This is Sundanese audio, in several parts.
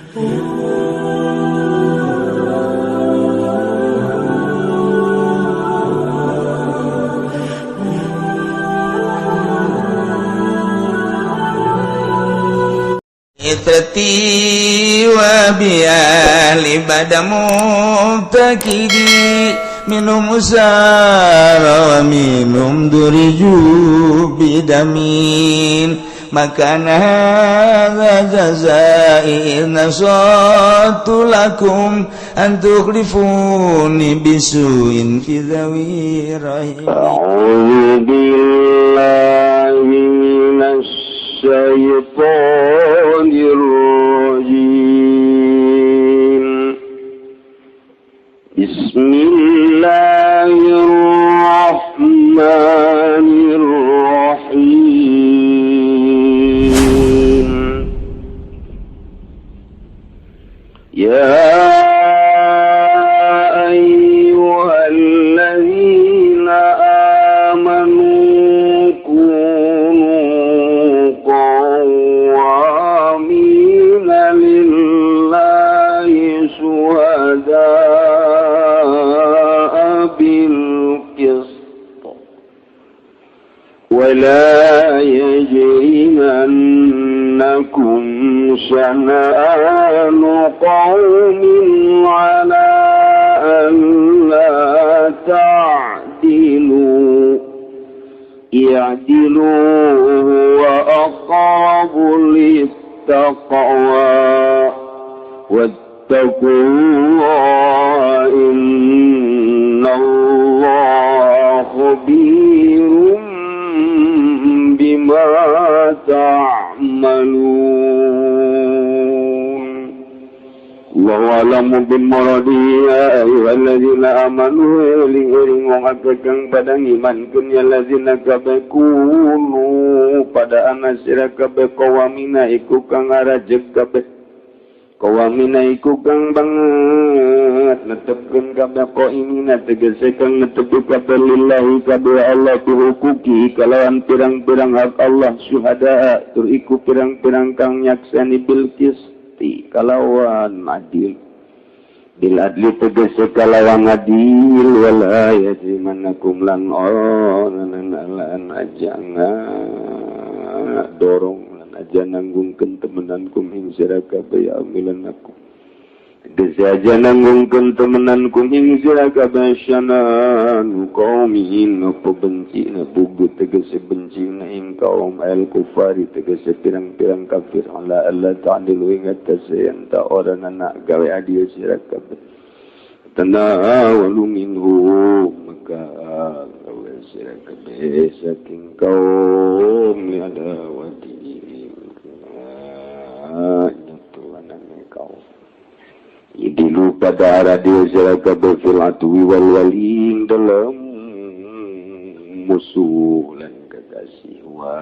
Itrati wa biali badamu takidi minum usara wa minum duriju bidamin makana hadza jazai nasatu lakum an tukhlifuni bisuin fi dhawi rahim. A'udzu billahi minasy syaithanir rajim. Bismillahirrahmanirrahim. Ya ayyuhalladzina amanu kunu qawwamina lillahi syuhada'a bil qist wa la yajrimannakum shana'anu qaumin 'ala an la ta'dilu i'dilu huwa aqrabu lit-taqwa wattaqullaha innallaha khabirum bima ta'malun. Allahu a'lamu bimuradihi ya ayyuhalladzina amanu eling-eling wong akeh kang padha ngimankeun ya ladzina kabeh kunu pada ana sira kabeh qawamina iku kang arajeg kabeh qawamina iku kang banget netepkeun kabeh qaimina tegese kang netepi kabeh lillahi kabeh Allah bihuquqi kalawan pirang-pirang hak Allah syuhada tur iku pirang-pirang kang nyakseni bil qisti kalawan adil bil adli tegese kalawan adil wala yajrimannakum lan lan aja dorong lan aja nanggungkeun temenan kum ing sira kabeh ya amilanakum tegese aja nanggungkeun temenan kum ing sira kabeh syanan qaumin apa bencina bugu tegese bencina ing kaum al kufari tegese pirang-pirang kafir ala alla ta'dilu ing atase enta ora anak gawe adil sira kabeh tanawalu minhu maka gawe sira kabeh saking kaum li adawati nyetuanane kaum idilu pada radio sira kabeh fil adwi wal wali dalam musuh lan kekasih wa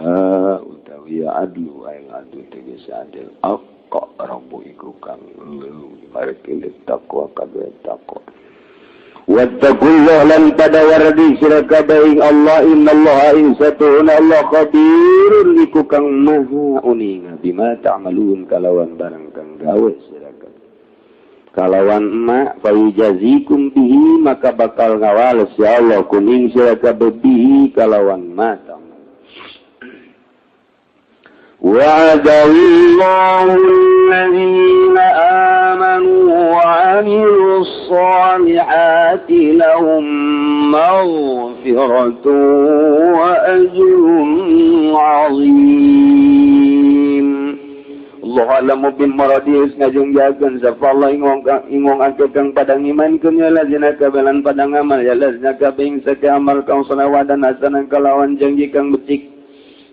utawi adlu aing adu tegese adil aqrabu iku kang leuwih mareke takwa kabeh takwa wattaqullah lan pada wardi sira kabeh ing Allah innallaha ing satuna Allah khabirun iku kang maha uninga bima ta'malun kalawan barang kang gawe sira kabeh kalawan ma fayujazikum bihi maka bakal ngawales ya Allah kuning sira kabeh bihi kalawan ma wa'adallahu alladhina amanu wa 'amilus solihati lahum maghfiratun wa ajrun 'azim. Allah alamu bin maradis ngajungjakeun sapa Allah ing wong akeh kang padha ngimankeun ya lazina kabelan padha ngamal ya lazina kabeh ing sake amal kang selawadan hasanan kalawan janji kang becik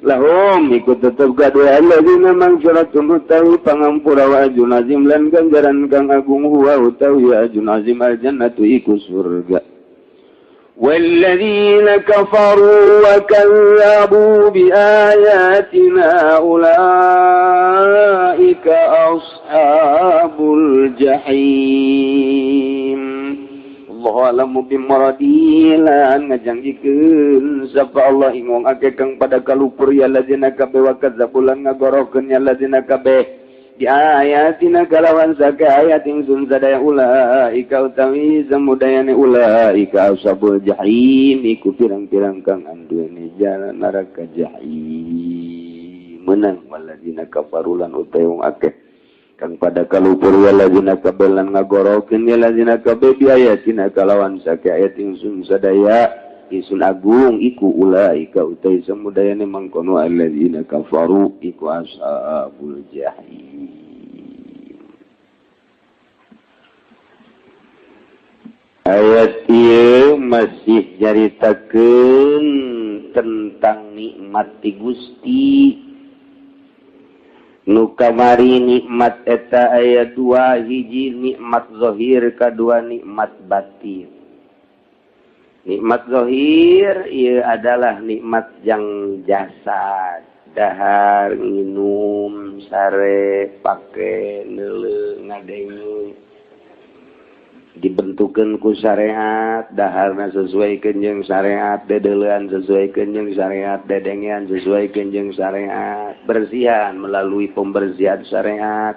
lahum ikut tetep gaduh allazina magfiratun utawi pangampura wa ajrun azim lan ganjaran kang agung huwa utawi ajrun azim aljannatu iku surga. والذين كفروا وكذبوا بآياتنا أولئك أصحاب الجحيم. Allah alamu bimuradi lan ngajanjikeun sapa Allah ing wong akeh kang pada kalupur ya ladzina kabeh wa kadzabu lan ngagorohkeun ya ladzina kabeh Di ayatina kalawan saka ayat ingsun sadaya ulaika utawi samudayane ulaika ashabul jahim iku pirang-pirang kang anduweni jalan neraka jahim. Menang walladzina kafaru lan utawi wong akeh kang pada kalupur walladzina kabelan ngagorokeun walladzina kabe bi ayatina kalawan saka ayat ingsun sadaya isun agung iku ulaika utawi samudayane mangkono alladzina kafaru iku ashabul jahim. Ayat ieu masih nyaritakeun tentang nikmat ti Gusti. Nu kamari nikmat eta aya dua, hiji nikmat zahir, kadua nikmat batin. Nikmat zahir ieu adalah nikmat yang jasad, dahar, nginum, sare, pake, neuleuh, ngadenge. Dibentukeun ku syariat, daharna sesuaikeun jeung syariat, dedeulean sesuaikeun jeung syariat, dedengean sesuaikeun jeung syariat, bersihan melalui pembersihan syariat.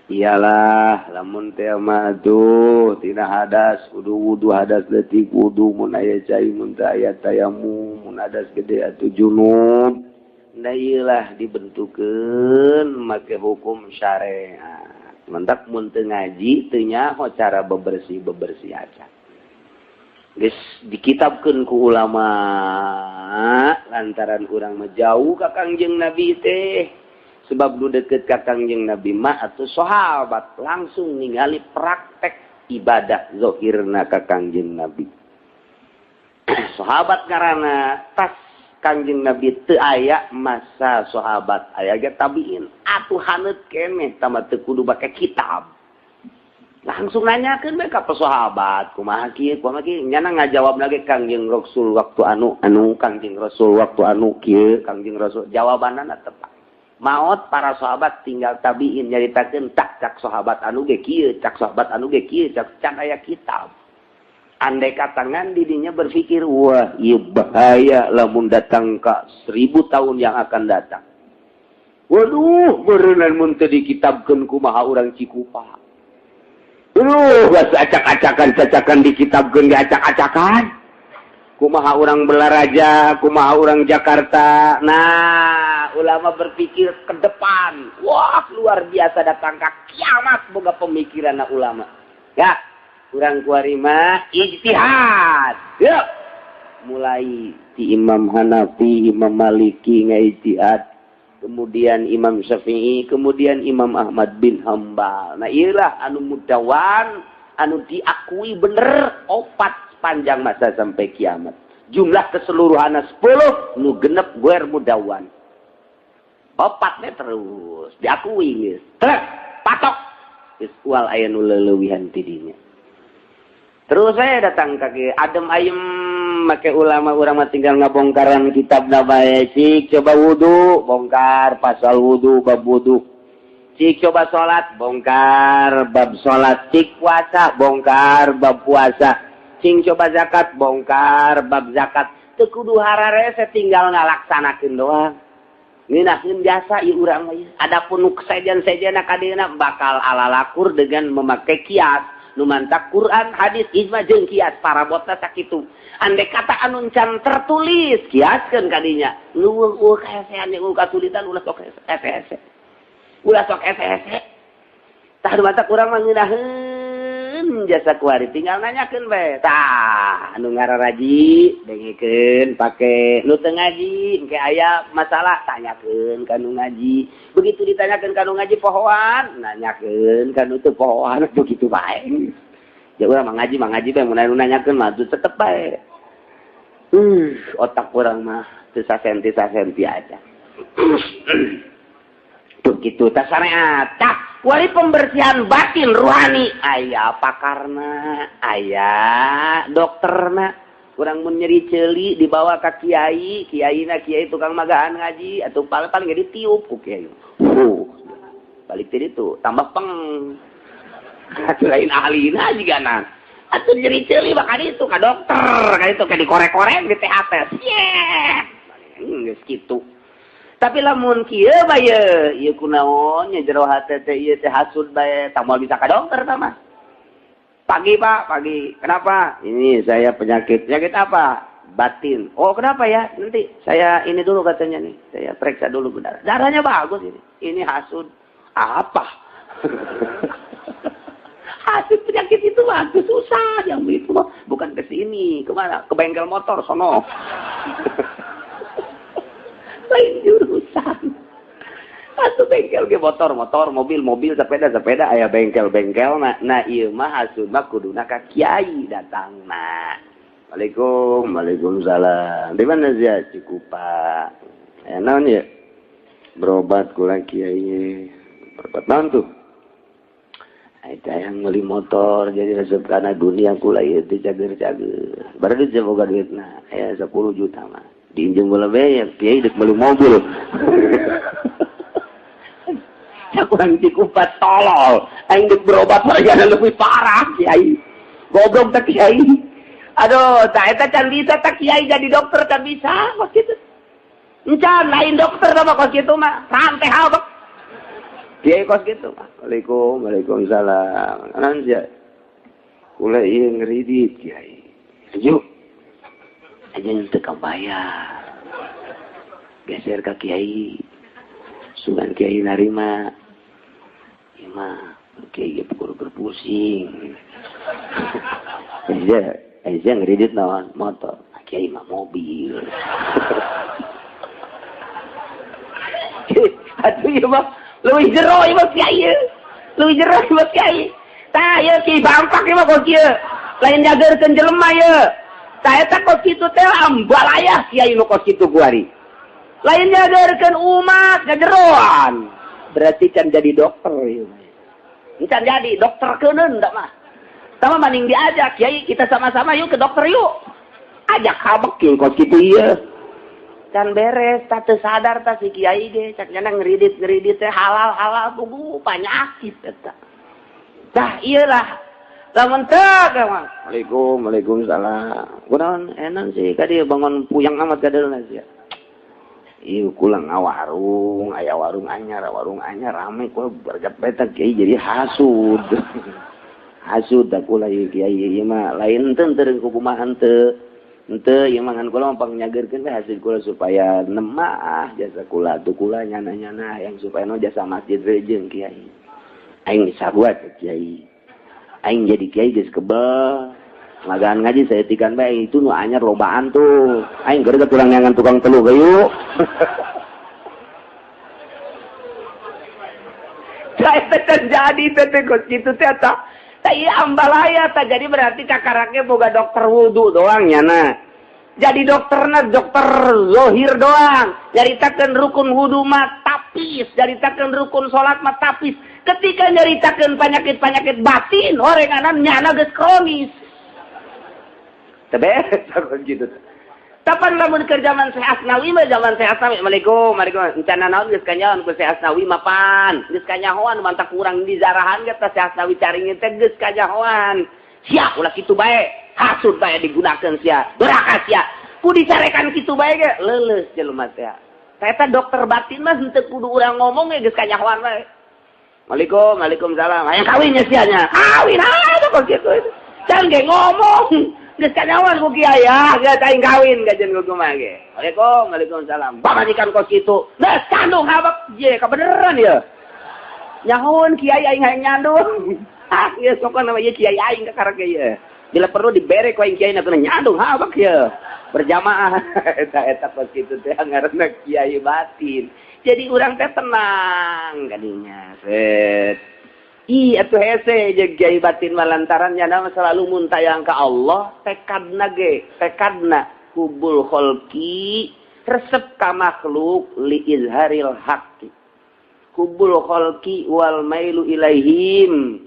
Iyalah lamun teh mah atuh tina hadas kudu wudu, hadas leutik wudu, mun aya cai mun teu aya tayamum, mun hadas gede atuh junub. Nah iyalah dibentukeun make hukum syariat. Mentak mun teu ngaji teu nyaho cara bebersih-bebersih aja. Geus dikitabkeun ku ulama lantaran urang mah jauh ka Kangjeng Nabi teh. Sebab nu deket ka Kangjeng Nabi mah atuh sahabat langsung ningali praktek ibadah zahirna ka Kangjeng Nabi. Sahabat karana tas Kangjeng Nabi teu aya masa sahabat aya ge tabiin atuh haneut keneh tambah teu kudu make kitab. Langsung nanyakeun bae ka sahabat kumaha kieu kumaha kieu nyana ngajawab lagi Kangjeng Rasul waktu anu anu Kangjeng Rasul waktu anu kieu Kangjeng Rasul jawabanana tepat. Maot para sahabat tinggal tabiin nyaritakeun tak cak sahabat anu ge kieu cak sahabat anu ge kieu cak can aya kitab. Andai katangan didinya berpikir, wah iya bahaya lamun datang ke 1000 tahun yang akan datang. Waduh, berenang mun teu dikitabkeun kumaha urang Cikupa. Aduh, geus acak-acakan cacakan dikitabkeun ge acak-acakan. Kumaha urang Belaraja, kumaha urang Jakarta. Nah, ulama berpikir ke depan. Wah, luar biasa datang ke kiamat boga pemikiran ulama. Ya. Kurang kuarima ijtihad. Yuk. Mulai di Imam Hanafi, Imam Maliki ngaijtihad, kemudian Imam Syafi'i, kemudian Imam Ahmad bin Hambal. Nah, iyalah anu mudawan, anu diakui bener opat sepanjang masa sampai kiamat. Jumlah keseluruhan 10 nu genep guer mudawan. Opatnya terus diakui geus. Trek, patok. Geus ual aya nu leulewihan ti dinya. Terus saya datang kaki adem ayem make ulama urang mah tinggal ngabongkaran kitab na bae. Cik coba wudu, bongkar pasal wudu, bab wudu. Cik coba salat, bongkar bab salat. Cik puasa, bongkar bab puasa. Cing coba zakat, bongkar bab zakat. Teu kudu hararese tinggal ngalaksanakeun doang. Ngeunaheun jasa ieu urang mah. Adapun nu sejen-sejenna ka dieuna bakal alalakur dengan memakai kias. Nu mantak Quran, hadis, ijma jeung kias parabotna sakitu. Andai kata anu can tertulis kiaskeun kadinya. Nu eueuh kaesean eueuh kasulitan ulah sok hese-hese. Ulah sok hese-hese. Tah nu mantak urang mah ngeunaheun jasa kuari tinggal nanyakeun bae. Tah anu ngararaji dengekeun pake, nu teu ngaji engke aya masalah tanyakeun ka nu ngaji. Begitu ditanyakeun ka nu ngaji pohoan, nanyakeun ka nu teu pohoan begitu bae. Ya urang mah ngaji bae mun anu nanyakeun mah tetep bae. Otak urang mah teu sasenti-sasenti aja. Begitu tah syariat. Tah wali pembersihan batin ruhani aya pakarna, aya dokterna. Urang mun nyeri ceuli dibawa ka kiai, kiaina kiai tukang magahan ngaji atuh paling ge ditiup ku kiai. Balik tadi itu tambah peng. Atuh lain ahlina jigana. Atuh nyeri ceuli bakal itu ka dokter, ka itu ka dikorek-korek di THT. Geus kitu. Tapi lamun kieu bae ieu kunaon nya jero hate teh ieu teh hasud bae tah moal bisa ka dokter tah mah. Pagi Pak, pagi. Kenapa? Ini saya penyakit. Penyakit apa? Batin. Oh, kenapa ya? Nanti saya ini dulu katanya nih. Saya periksa dulu benar. Darahnya bagus ini. Ini hasud. Apa? Hasud penyakit itu bagus susah yang itu mah. Bukan ke sini, kemana? Ke bengkel motor sono. Lain jurusan. Atuh bengkel ge motor, motor, mobil, mobil, sepeda, sepeda aya bengkel-bengkel nah, nah ieu mah hasud mah kuduna ka kiai datangna. Waalaikum, waalaikumsalam. Di mana sih Cikupa? Naon ya? Berobat kula kiai. Berobat naon tuh? Eta yang beli motor jadi resep kana dunia kula ieu teh cager-cager. Baru duit boga duitna aya 10 juta mah. Diinjem bola bayar, kiai dek beli mobil. Kurang Cikupa tolol. Aing dek berobat hargana lebih parah kiai. Goblok teh kiai. Aduh, tak eta can bisa tak kiai jadi dokter can bisa kos kitu. Encan lain dokter mah kos kitu mah, rantai habek. Kiai kos kitu mah. Waalaikum, waalaikumsalam. Naon sia? Kula ieu ngeridit kiai. Yuk. Aja teu kabayar. Geser ka kiai. Sugan kiai narima. Ieu mah kiai ge kudu berpusing. Aja ngeridit naon motor, kiai mah mobil. Atuh ieu mah leuwih jero ieu mah kiai. Leuwih jero ieu mah kiai. Tah ieu kiai bangpak ieu mah kos kieu. Lain jageurkeun jelema ieu. Tah eta kos kitu teh ambalayah kiai nu kos kitu kuari. Lain jageurkeun umat gajeroan. Berarti can jadi dokter ieu mah. Can jadi dokter keuneun da mah. Sama maning diajak, kiai kita sama-sama yuk ke dokter yuk. Ajak habek kieu kos kitu ieu. Can beres, tak teu sadar tah si kiai ge, cak nyana ngeridit-ngeridit teh halal-halal kudu panyakit eta. Tah ieu lah. Lamun teu mah. Waalaikum, waalaikumsalam. Kunaon enak sih ka dieu bangun puyang amat ka dieu sia. Ieu kula ngawarung, aya warung anyar rame kula berjepet kiai jadi hasud. Hasud da kula ieu kiai ieu mah lain teu teu kumaha henteu. Henteu ieu mah ngan kula mah pangnyageurkeun we hasil kula supaya nemah jasa kula tuh kula nyana-nyana yang supaya no jasa masjid rejeung kiai. Aing sarua kiai. Aing jadi kiai geus kebel. Ngagaan ngaji saya tikan bae itu nu anyar lobaan tuh. Aing geus kurang nyangan tukang telu gayuk. Saya terjadi teh kos kitu teh eta. Tah ieu ambalaya tah jadi berarti kakaraknya boga dokter wudu doang nyana. Jadi dokterna dokter zohir doang. Nyaritakeun rukun wudu mah tapis, nyaritakeun rukun salat mah tapis. Ketika nyaritakeun penyakit-penyakit batin orenganan nyana geus kronis. Teu beres gitu. Tapan lamun keur zaman Syekh Asnawi mah zaman Syekh Asnawi Assalamualaikum, waalaikumsalam. Encana naon geus kanyahoan ku Syekh Asnawi mapan. Geus kanyahoan mantak kurang dizarahan ge teh Syekh Asnawi caringin teh geus kanyahoan. Sia ulah kitu bae, hasud bae digunakeun sia, doraka sia. Ku dicarekan kitu bae ge leuleus jelema teh. Eta dokter batin mah henteu kudu urang ngomong ge geus kanyahoan bae. Waalaikum, waalaikumsalam. Hayang kawin nya sia nya. Kawin atuh kos kitu. Can ge ngomong. Geus kanyahoan ku kiai ya, geus aing kawin gajeun ku kumaha ge. Waalaikum, waalaikumsalam. Pamajikan kos kitu. Geus kandung habek ye kabeneran ye. Nyahoan kiai aing hayang nyandung. Ah geus pokona mah ieu kiai aing ka karek ye. Bila perlu dibere ku aing kiai na nyandung habek ye. Berjamaah eta eta kos kitu teh ngaranna kiai batin. Jadi urang teh tenang kadinya. Set. Ih, atuh hese jeung kiai batin mah lantaran nyana selalu muntayang ka Allah, tekadna ge, tekadna hubul kholqi resep ka makhluk li izharil haqqi. Hubul kholqi wal mailu ilaihim,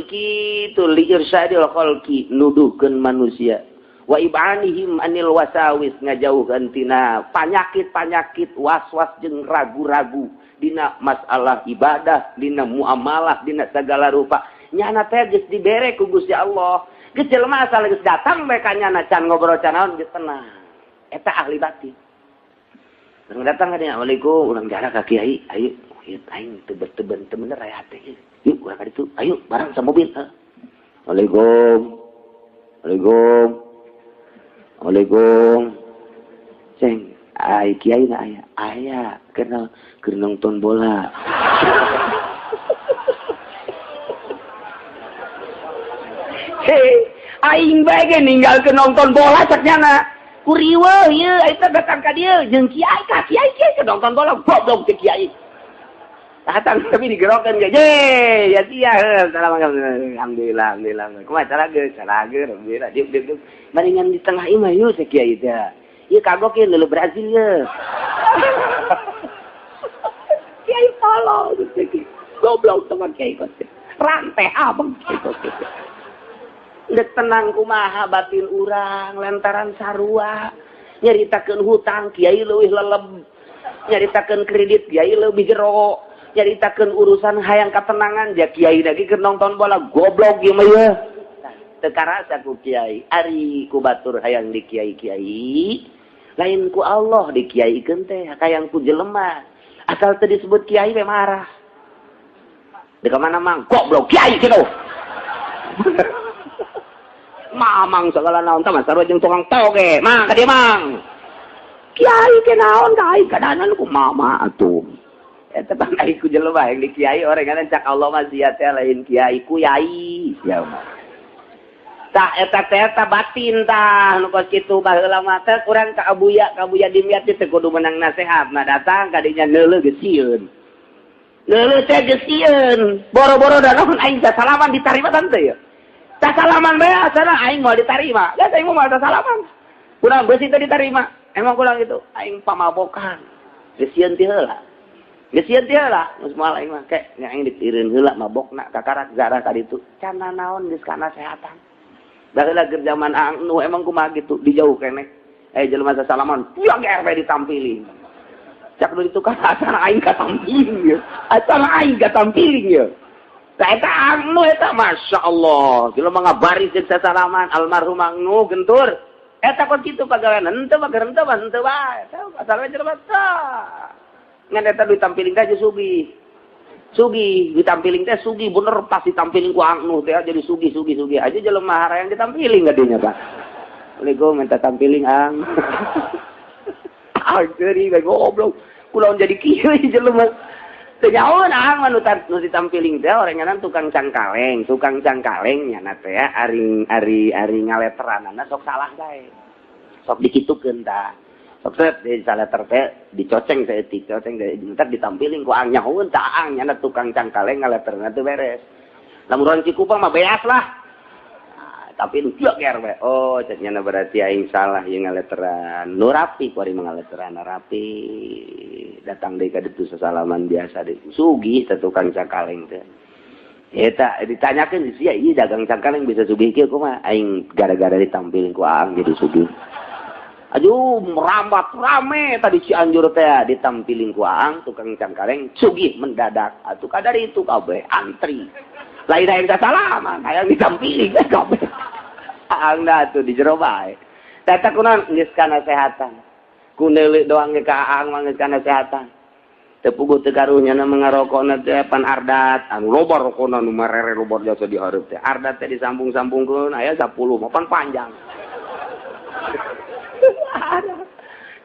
kitu li irsyadil kholqi nuduhkeun manusia. Wa ibanihim anil wasawis ngajauhkeun tina panyakit-panyakit was-was jeung ragu-ragu. Dina masalah ibadah, dina muamalah, dina segala rupa. Nyana teh geus dibere ku Gusti Allah. Geus jelema asal geus datang bae ka nyana can ngobrol can naon geus tenang. Eta ahli batin. Urang datang ka dinya, "Assalamualaikum, urang jarak ka kiai." Ayo, ieu aing teu teu bener aya hate. Yuk urang ka ditu. Ayo bareng sa mobil. Assalamualaikum. Assalamualaikum. Assalamualaikum. Ceng, ai kiai na aya. Aya, kenal keur nonton bola. Hei, aing bae ge ninggalkeun nonton bola cek nyana. Kuriweuh ieu eta datang ka dieu jeung kiai ka kiai kiai keur nonton bola goblok teh kiai. Datang tapi digerokeun ge. Ye, ya sia heuh, alhamdulillah, alhamdulillah. Kumaha carageus? Carageus, alhamdulillah. Diuk diuk diuk. Maringan di tengah imah yeuh teh kiai teh. Ieu kagok ieu leuleuh Brazil ye. Kiai tolong teh. Goblok teman kiai teh. Rantai abang kiai teh. Dek tenang kumaha batin urang lantaran sarua nyaritakeun hutang kiai leuwih leleb, nyaritakeun kredit kiai leuwih jero, nyaritakeun urusan hayang katenangan ja kiai lagi keur nonton bola goblok ieu mah ieu. Teu karasa ku kiai, ari ku batur hayang di kiai-kiai, lain ku Allah di kiaikeun teh hayang ku jelema. Asal teu disebut kiai we marah. Di mana mang goblok kiai kitu. Mamang segala naon tah sarua jeung tukang toge. Mang ka dieu mang. Kiai ke naon ka aing kadanan ku mama atuh. Eta tah aing ku jelema yang di kiai orengan cak Allah mah sia teh lain kiai ku yai sia mah. Tah eta teh eta batin tah nu kos kitu baheula mah teh urang ka Abuya Dimyati teh kudu menang nasehat. Nah datang ka dinya neuleuh geus sieun. Neuleuh teh geus sieun. Boro-boro da naon aing salaman ditarima tante ya. Tak salaman bae asana aing moal ditarima. Geus aing moal salaman. Kurang beusi teh ditarima. Emang kurang itu aing pamabokan. Geus sieun ti heula. Geus sieun ti heula, geus moal aing mah ke nya aing ditireun heula mabokna kakarak zarah ka ditu. Can naon geus kana sehatan. Baheula keur zaman Aang Nu emang kumaha kitu dijauh keneh. Jelema sasalaman, tiang ge RW ditampiling. Cak nu ditu kan asana aing katampiling ye. Asana aing katampiling ye. Tah eta Ang Nu eta Masya Allah. Jelema ngabaris jeung sasalaman almarhum Ang Nu gentur. Eta kok kitu pagawean henteu mah henteu mah henteu bae. Eta asalna jelema tah. Ngan eta ditampiling teh sugih. Sugih ditampiling teh sugih bener pas ditampiling ku Ang Nu teh jadi sugih sugih sugih aja jelema harayang ditampiling gadinya Pak. Assalamualaikum minta tampiling Ang. Ah geuri bae goblok. Kulaon jadi kieu jelema. Teu nyaho ang mah nu ditampiling teh orenganan tukang cangkaleng nyana teh ari ari ari ngaleteranana sok salah bae. Sok dikitukeun tah. Sok set di saleter teh dicoceng saeutik, coceng entar ditampiling ku ang nyahoeun tah ang nyana tukang cangkaleng ngaleterna teu beres. Lamun urang Cikupang mah beas lah. Nah, tapi nu ger we. Oh, cek nyana berarti aing salah ieu ngaleteran. Nu rapi ku ari ngaleteran rapi. Datang deui ka ditu sasalaman biasa deui. Sugih teh tukang cangkaleng teh. Eta ditanyakeun sia ieu dagang cangkaleng bisa sugih kieu kumaha? Aing gara-gara ditampiling ku aang jadi sugih. Aduh, merambat rame tadi Cianjur teh ditampiling ku aang tukang cangkaleng sugih mendadak. Atuh kadar itu kabeh antri. Lain hayang sasalaman, hayang ditampiling kabeh. Aang da atuh di jero bae. Eta kunaon geus kana sehatan. Ku neuleuk doang ge ka aang mah geus kana sehatan. Teu puguh teu karunya na ngarokona teh pan ardat, anu loba rokona nu marere loba jasa di hareup teh. Ardat teh disambung-sambungkeun aya 10 mah pan panjang.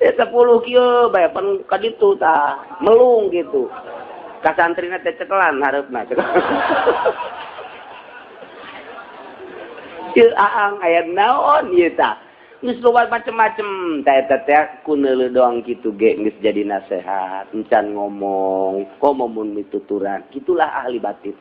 Ya 10 kieu bae pan ka ditu tah, melung gitu. Ka santrina teh cekelan hareupna. Ieu aang aya naon ieu tah. Geus loba macem-macem tah eta teh ku neuleuh doang kitu ge geus jadi nasehat, encan ngomong, komo mun mituturan. Kitulah ahli batin.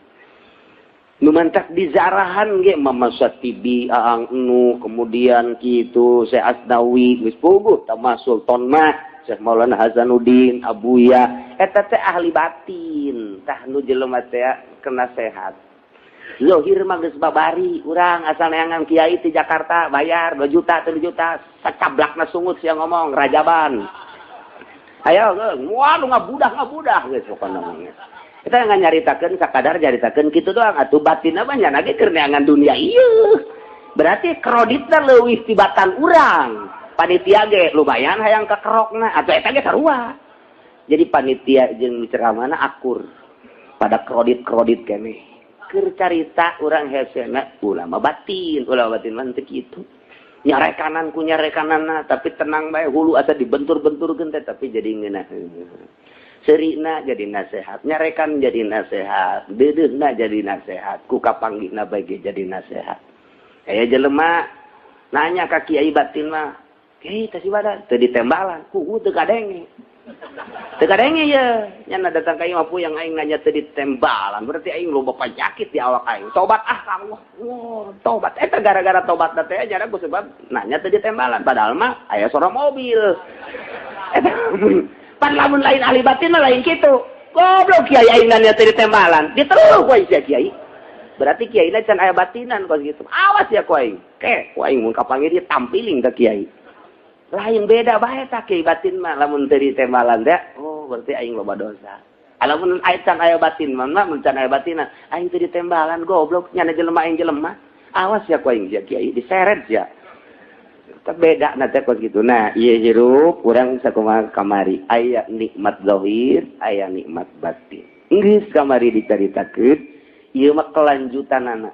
Nu mantak dizarahan ge Mama Satibi Aang Nu kemudian kitu Syekh Asnawi geus puguh tama Sultan mah Syekh Maulana Hasanuddin Abuya eta teh ahli batin tah nu jelema teh kena sehat. Zohir mah geus babari urang asal neangan kiai ti Jakarta bayar 2 juta 3 juta sacablakna sungut sia ngomong rajaban. Ayo geus moal ngabudah geus pokona mah. Kita nggak nyaritakeun sakadar nyaritakeun kitu doang atuh batinna mah nya ge keur neangan dunia ieu. Berarti kreditna leuwih tibatan urang. Panitia ge lumayan hayang kakerokna atuh eta ge sarua. Jadi panitia jeung ceramahna akur pada kredit-kredit keneh. Keur carita urang hesena ulama batin mah teu kitu. Nyarekanan ku nyarekananna tapi tenang bae hulu asa dibentur-benturkeun teh tapi jadi ngeunah. Serina jadi nasehat, nyarekan jadi nasehat, deudeuhna jadi nasehat, ku kapanggihna bae ge jadi nasehat. Aya jelema nanya ka kiai batin mah, "Kiai teh si badan teu ditembalan, ku teu kadenge." Teu kadenge ye, nya datang ka imah puyang aing nanya teu ditembalan, berarti aing loba penyakit di awak aing. Tobat ah ka Allah. Wah, tobat eta gara-gara tobat teh jara ku sebab nanya teu ditembalan, padahal mah aya sora mobil. Eta pan lamun lain ahli batin mah lain kitu. Goblok kiai aing nanya teu ditembalan, diteluh ku aing sia kiai. Berarti kiai na can aya batinan kos gitu. Awas ya ku aing. Ke, ku aing mun kapanggih dia tampiling ka kiai. Lain beda bae tah kiai batin mah lamun teu ditembalan teh, oh berarti aing loba dosa. Lamun aya can aya batin mah, mun can aya batinan, aing teu ditembalan goblok nyana jelema aing jelema. Awas ya ku aing sia kiai diseret sia. Beda na teh kos gitu. Nah, ieu hirup urang sakumaha kamari aya nikmat zahir, aya nikmat batin. Geus kamari dicaritakeun, ieu mah kelanjutanana.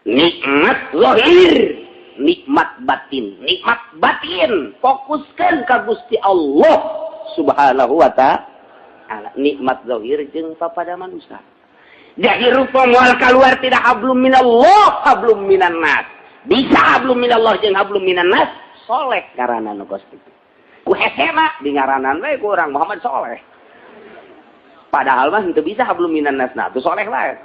Nikmat zahir, nikmat batin. Nikmat batin fokuskeun ka Gusti Allah Subhanahu wa ta'ala. Nikmat zahir jeung papada manusia. Jadi rupa moal kaluar tidak hablum minallah, hablum minan nas. Bisa hablum minallah jeung hablum minan nas, soleh ngaranna nu kos kitu. Ku hesena di ngaranan we ku urang Muhammad Soleh. Padahal mah henteu bisa hablum minan nas, nah tuh soleh wae.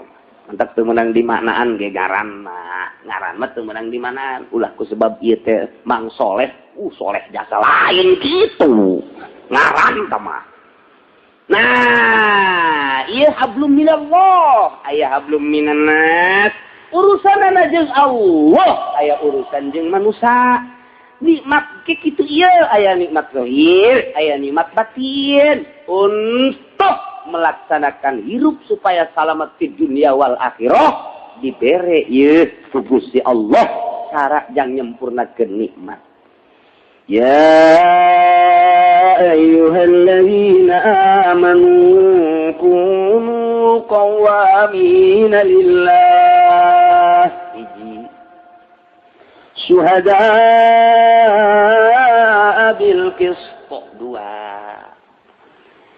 Mantak teu meunang dimaknaan ge ngaran mah. Ngaran mah teu meunang dimaknaan. Ulah ku sebab ieu teh Mang Soleh, soleh jasa lain kitu. Ngaran tah mah. Nah, ieu hablum minallah, aya hablum minan nas. Urusanana jeung Allah, aya urusan jeung manusia. Nikmat ke kitu ieu, aya nikmat zahir, aya nikmat batin. Untuk melaksanakan hirup supaya selamat di dunia wal akhirah dibere ieu ku Gusti Allah cara jang nyempurnakeun nikmat. Ya ayyuhalladzina amanu kunu qawwamina lillah syuhada'a bil qist. Dua.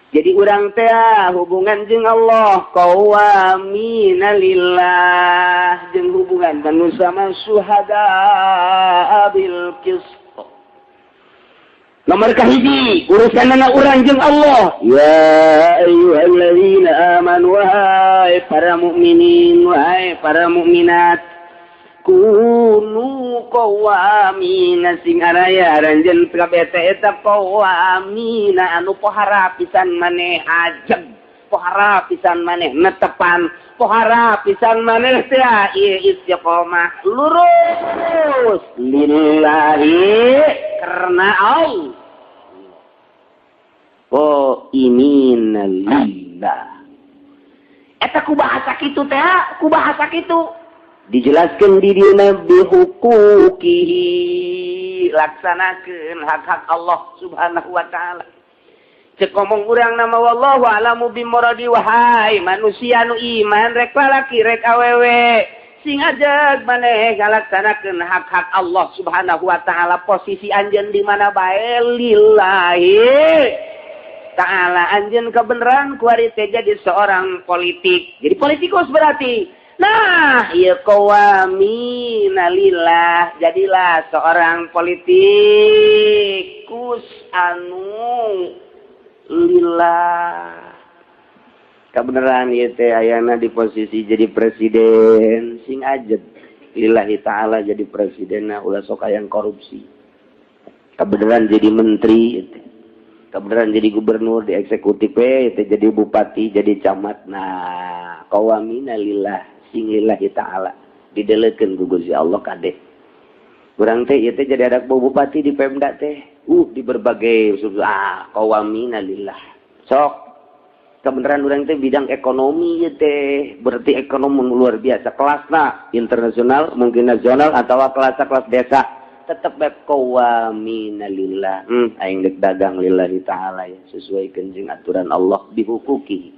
Jadi urang teh hubungan jeung Allah qawwamina lillah jeung hubungan manusia mah syuhada'a bil qist. Nomor kahiji urusanana urang jeung Allah. Ya ayyuhalladzina amanu wahai para mukminin wahai para mukminat kunu qawwamina sing araya aranjeun kabeh teh eta qawwamina anu pohara pisan maneh ajeg, pohara pisan maneh netepan, pohara pisan maneh teh ieu istiqomah lurus lillahi karena Allah. Oh imina lillah. Eta ku bahasa kitu teh, ku bahasa kitu dijelaskan di dieu bihuquqihi laksanakeun hak-hak Allah Subhanahu wa taala. Cek ngomong urang nama wallahu alamu bimuradi wahai manusia nu iman rek lalaki rek awewe sing ajeg maneh ngalaksanakeun hak-hak Allah Subhanahu wa taala posisi anjeun di mana bae lillahi ta'ala. Anjeun kebenaran kuari teh jadi seorang politik. Jadi politikus berarti. Nah, ieu qawamina lillah, jadilah seorang politikus anu lillah. Kebenaran ieu teh ayana di posisi jadi presiden sing ajeg lillahi ta'ala jadi presidenna ulah sok hayang korupsi. Kebenaran jadi menteri ieu teh. Kebenaran jadi gubernur di eksekutif ieu teh jadi bupati, jadi camat. Nah, qawamina lillah sing lillahi ta'ala didelekeun ku Gusti Allah kadeh. Urang teh ieu teh jadi anak bupati di Pemda teh. Di berbagai qawamina lillah. Sok kebenaran urang teh bidang ekonomi ieu teh, berarti ekonomi luar biasa kelasna internasional, mungkin nasional atau kelas-kelas desa. Tetep bae qawamina lillah. Aing deuk dagang lillahi ta'ala ya, sesuaikeun jeung aturan Allah dihukuki.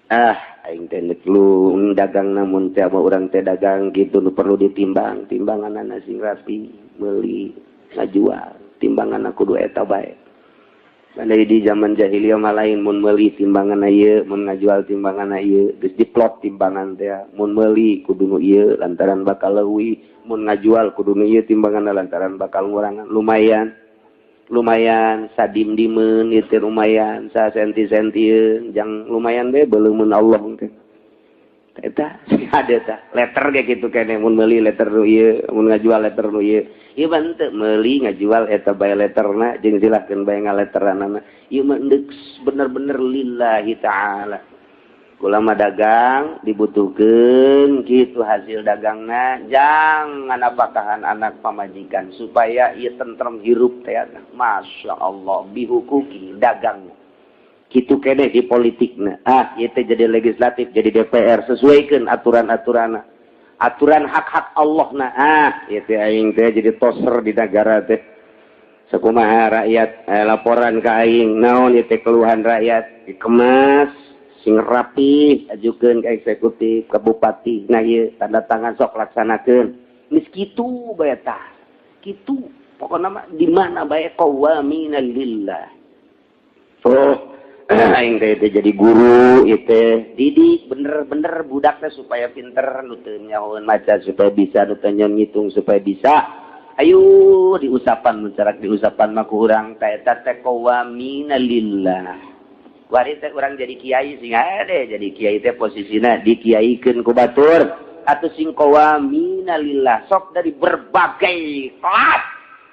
Aing teh deuk lu dagang namun teh urang teh dagang gitu nu perlu ditimbang, timbanganana sing rapi, meuli, ngajual, timbanganna kudu eta bae. Andai di zaman jahiliyah mah lain mun meuli timbangan ieu, mun ngajual timbangan ieu, geus diplot timbangan teh. Mun meuli kudu nu ieu lantaran bakal leuwih, mun ngajual kudu nu ieu timbanganna lantaran bakal ngurangan. Lumayan. Lumayan sadim-dimeun ieu teh lumayan, sasenti-sentieun, jang lumayan bae beuleumeun Allah teh. Eta ada tah letter ge kitu keneh mun meuli letter nu ieu, mun ngajual letter nu ieu. Ieu mah henteu meuli ngajual eta bae letterna jeung silahkeun bae ngaletteranana. Ieu mah endek bener-bener lillahi ta'ala. Kula mah dagang dibutuhkeun kitu hasil dagangna jangan apakahan anak pamajikan supaya ieu tentrem hirup teh. Masya Allah bihukuki dagang. Kitu keneh di politikna. Ieu teh jadi legislatif, jadi DPR sesuaikeun aturan-aturanna. Aturan hak-hak Allah na. Ieu teh aing teh jadi toser di negara teh. Sakumaha rakyat laporan ka aing naon ieu teh keluhan rakyat dikemas sing rapi ajukeun ka eksekutif, ka bupati. Nah ieu tanda tangan sok laksanakeun. Geus kitu bae tah. Kitu pokona mah di mana bae qawamina lillah. Oh, aing teh jadi guru ieu teh didik bener-bener budakna supaya pinter nu teu nyahoeun maca supaya bisa, nu teu ngitung supaya bisa. Ayo diusapan nu carak diusapan mah ku urang teh eta teh qawamina lillah. Wari teh urang jadi kiai sing ade jadi kiai teh posisina dikiaikeun ku batur atuh sing qawamina lillah sok dari berbagai kelas.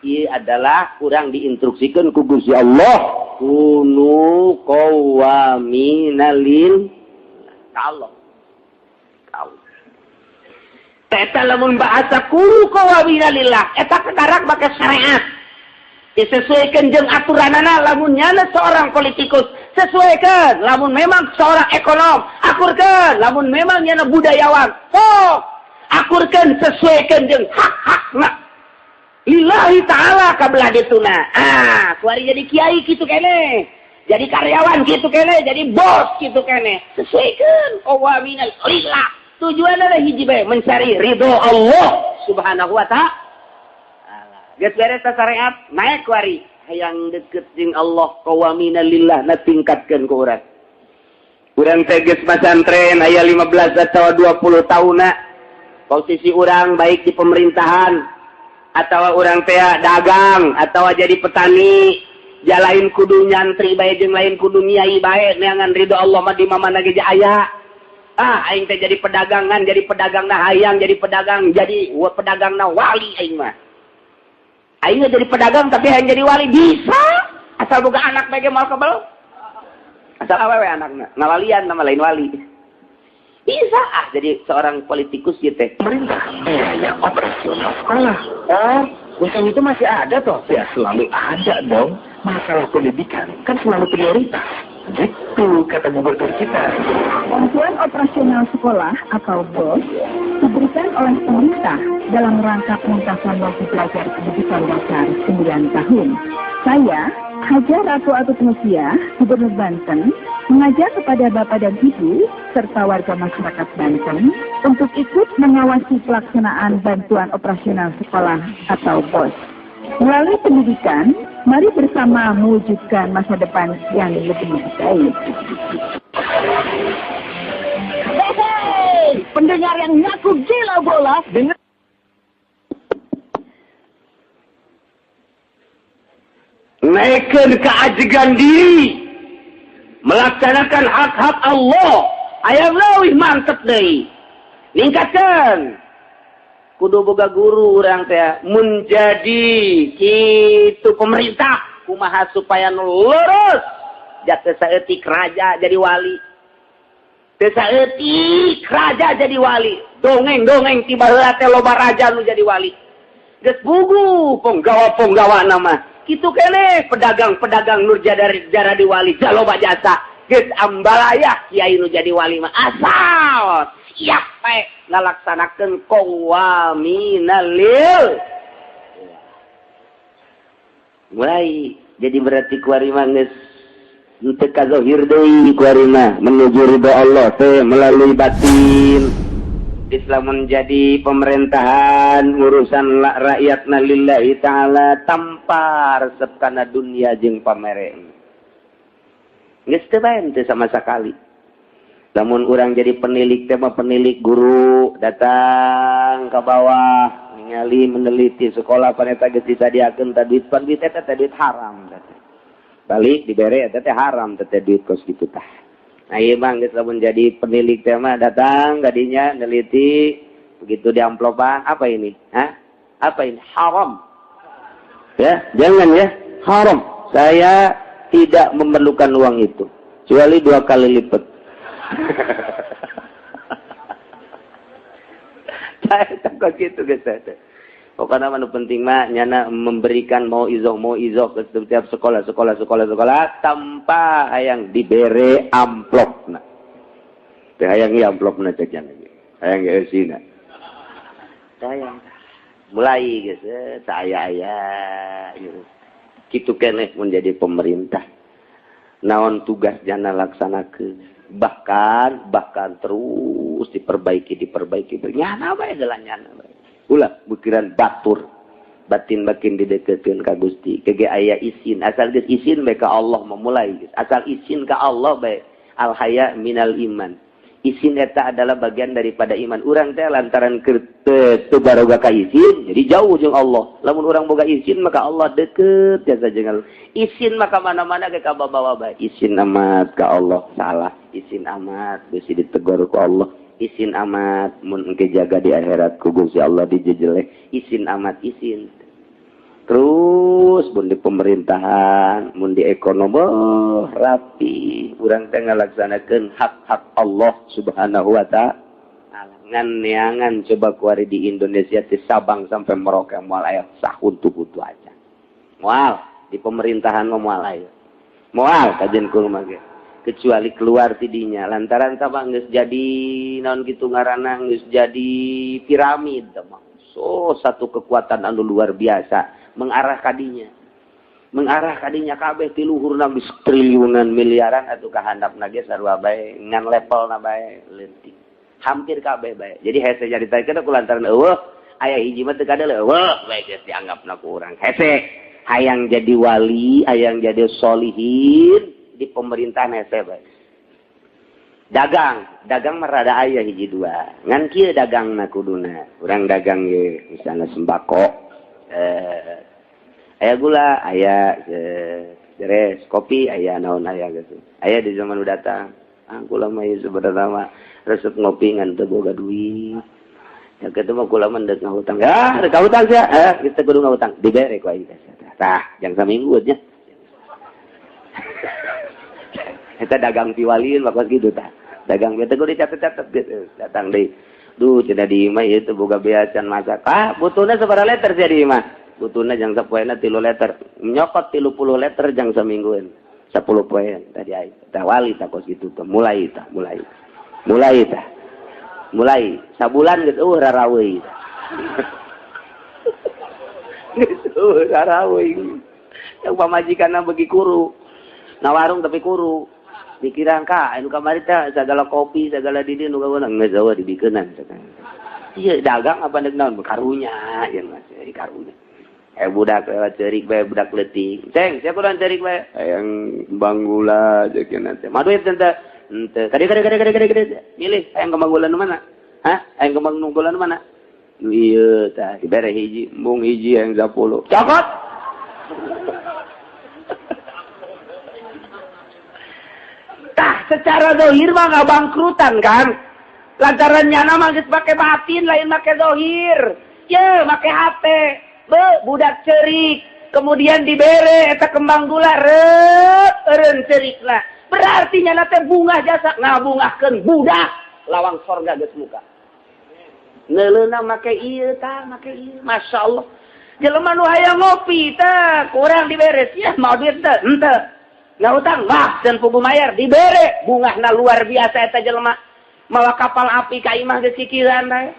Ieu adalah urang diinstruksikeun ku Gusti Allah. Kunu qawamina lil Allah. Eta lamun bahasa kunu qawamina lillah eta kekarak make syariat. Disesuaikan jeung aturanana lamun nyana seorang politikus sesuaikan, lamun memang seorang ekonom akurkeun, lamun memang nyana budayawan sok akurkeun, sesuaikan jeung hak-hakna. Lillahi ta'ala kabelah dituna. Kuari jadi kiai kitu keneh, jadi karyawan kitu keneh, jadi bos kitu keneh. Sesuaikan qawamina lillah. Tujuanna hiji bae mencari ridho Allah Subhanahu wa ta'ala. Geus beres syariat naik kuari hayang deket jeung Allah qawamina lillah na tingkatkeun ku urang. Urang teh geus pasantren aya 15 atau 20 tahunna. Posisi urang baik di pemerintahan atau orang teh dagang atau jadi petani, jalain kudu nyantri bae jeung lain kudu nyai bae neangan ridho Allah mah di mana ge aya. Aing teh jadi pedagangan, jadi pedagangna hayang, jadi pedagang, jadi pedagangna wali aing mah. Aing jadi pedagang tapi hayang jadi wali bisa asal boga anak bae ge moal kebel. Asal awewe anakna, ngawalian nama lain wali. Bisa jadi seorang politikus gitu teh. Pemerintah biaya operasional sekolah. Oh, bukan itu masih ada toh? Ya selalu ada dong. Masalah pendidikan kan selalu prioritas. Gitu kata gubernur kita. Bantuan operasional sekolah atau BOS diberikan oleh pemerintah dalam rangka penuntasan waktu belajar pendidikan dasar 9 tahun. Saya, Haja Ratu Atut Nusia, Gubernur Banten, mengajak kepada Bapak dan Ibu serta warga masyarakat Banten untuk ikut mengawasi pelaksanaan bantuan operasional sekolah atau BOS. Melalui pendidikan, mari bersama mewujudkan masa depan yang lebih baik. Hei, pendengar yang ngaku gila bola, dengar. Naikkan keajegan diri, melaksanakan hak-hak Allah, ayam leuwih mantep deui. Ningkatkan. Kudu boga guru urang teh menjadi kitu pemerintah kumaha supaya nu lurus. Jatuh saeutik raja jadi wali. Teu saeutik raja jadi wali. Dongeng-dongeng ti baheula teh loba raja nu jadi wali. Geus bugu penggawa-penggawa nama. Kitu keneh pedagang-pedagang nu jaradi wali jaloba jasa. Geus ambalaya kiai nu jadi wali mah asal siap bae ngalaksanakeun qawamina lil. Mulai jadi berarti kuari mah geus henteu kazohir deui, kuari mah menuju ridho Allah teh melalui batin. Islam menjadi pemerintahan urusan rakyat na lillahi ta'ala tanpa resep kana dunia jeung pamere. Geus teu bae teu sama sekali. Lamun urang jadi penilik teh mah, penilik guru datang ke bawah, ningali, meneliti sekolah, paneta geus disadiakeun tah duit, pan duit eta teh duit haram teh. Balik dibere eta teh haram teh duit kos kitu tah. Nah, ieu mah geus lamun jadi penilik teh mah datang kadinya neliti, begitu di amplopan, apa ini? Hah? Apa ini? Haram. Ya, jangan ya, haram. Saya tidak memerlukan uang itu kecuali dua kali lipat. Saya takut gitu guys. Pokoknya mah penting mah nyana memberikan mau izoh ke setiap sekolah sekolah sekolah sekolah tanpa hayang dibere amplop nah. Teu hayang ieu amplopna cek nya. Hayang eusina. Hayang. Mulai geus saya gitu. Kitu keneh menjadi pemerintah. Naon tugas jana laksanakeun. Bahkan bahkan terus diperbaiki diperbaiki. Nyana bae geus nyana bae. Ulah pikiran batur, batin makin dideketin ka Gusti kege aya isin, asal geus isin bae ka Allah memulai geus, asal isin ka Allah bae. Al haya minal iman, isin eta adalah bagian daripada iman. Urang teh lantaran teu baroga ka isin jadi jauh jeung Allah. Lamun urang boga isin maka Allah deket jasa jeung Allah. Isin maka mana-mana ge kababawa bae. Isin amat ka Allah salah, isin amat bisi ditegur ku Allah, isin amat mun engke jaga di akhirat ku Gusti Allah dijejeleh, isin amat isin. Terus mun di pemerintahan, mun di ekonomi, oh, rapi urang teh ngalaksanakeun hak-hak Allah Subhanahu wa ta'ala. Ngan neangan coba kuari di Indonesia ti Sabang sampai Merauke moal aya sahuntu-huntu aja. Moal di pemerintahan mah moal aya. Moal kajen kumaha ge. Kecuali keluar tidinya lantaran sama geus jadi naon kitu ngaranna, geus jadi piramid mah. So satu kekuatan anu luar biasa mengarah kadinya. Mengarah kadinya kabeh ti luhurna geus triliunan miliaran atuh ka handapna ge sarua bae ngan levelna bae leutik. Hampir kabeh bae. Jadi hese jadi taikeun ku lantaran eueuh aya hiji mah teu kadeuleung eueuh bae geus dianggapna ku urang. Hese hayang jadi wali, hayang jadi solihin di pemerintahan hese bae. Dagang, dagang mah rada aya hiji dua. Ngan kieu dagangna kuduna. Urang dagang ye misalna sembako. Aya gula, aya beres, kopi, aya naon aya gitu. Aya di zaman udah datang. Ah kula mah ieu sebenarna mah resep ngopi ngan teu boga duit. Ya kitu mah kula mah deuk ngahutang. Ya, deuk ngahutang sia. Kita kudu ngahutang. Dibere ku aing teh. Tah, jang saminggu nya. Eta dagang piwalieun mah gitu tah. Dagang teh kudu dicatet-catet gitu. Datang deui. Duh cenah di imah ieu teu boga bea can masak. Ah, butuhna sabaraha liter sia di imah? Butuhna jang sapoena 3 liter. Nyokot 30 liter jang saminggueun. 10 poe tadi aing. Tah wali tah kos kitu teh. Mulai tah, mulai. Mulai tah. Mulai sabulan geus eueuh raraweui. Geus eueuh raraweui. Yang pamajikanna beuki kuru. Na warung tapi kuru. Pikiran ka anu kamari teh sagala kopi sagala di dieu nu kaweunang geus eueuh dibikeunan. Ieu dagang apa deuk naon karunya ieu mah karunya. Budak lewat ceurik bae budak leutik. Ceng, siapa urang ceurik bae? Hayang kembang gula jeung teh. Mah duit teh henteu. Kade kade kade kade kade. Milih hayang kembang gula nu mana? Hah? Hayang kembang nu gula nu mana? Nu ieu tah dibere hiji, embung hiji hayang 10. Cokot. Tah secara dohir mah ngabangkrutan kan. Lantaran nyana mah geus make batin lain make dohir. Ye make hate. Be budak cerik kemudian dibere eta kembang gula reureun cerikna. Berarti nyana teh bungah jasa ngabungahkeun budak lawang sorga geus muka. Neuleuna make ieu tah make ieu masyaallah. Jelema nu hayang ngopi tah kurang dibere sia mau duit teh henteu. Ngahutang mah dan pugu mayar dibere bungahna luar biasa eta jelema. Mawa kapal api ka imah geus kikiran bae.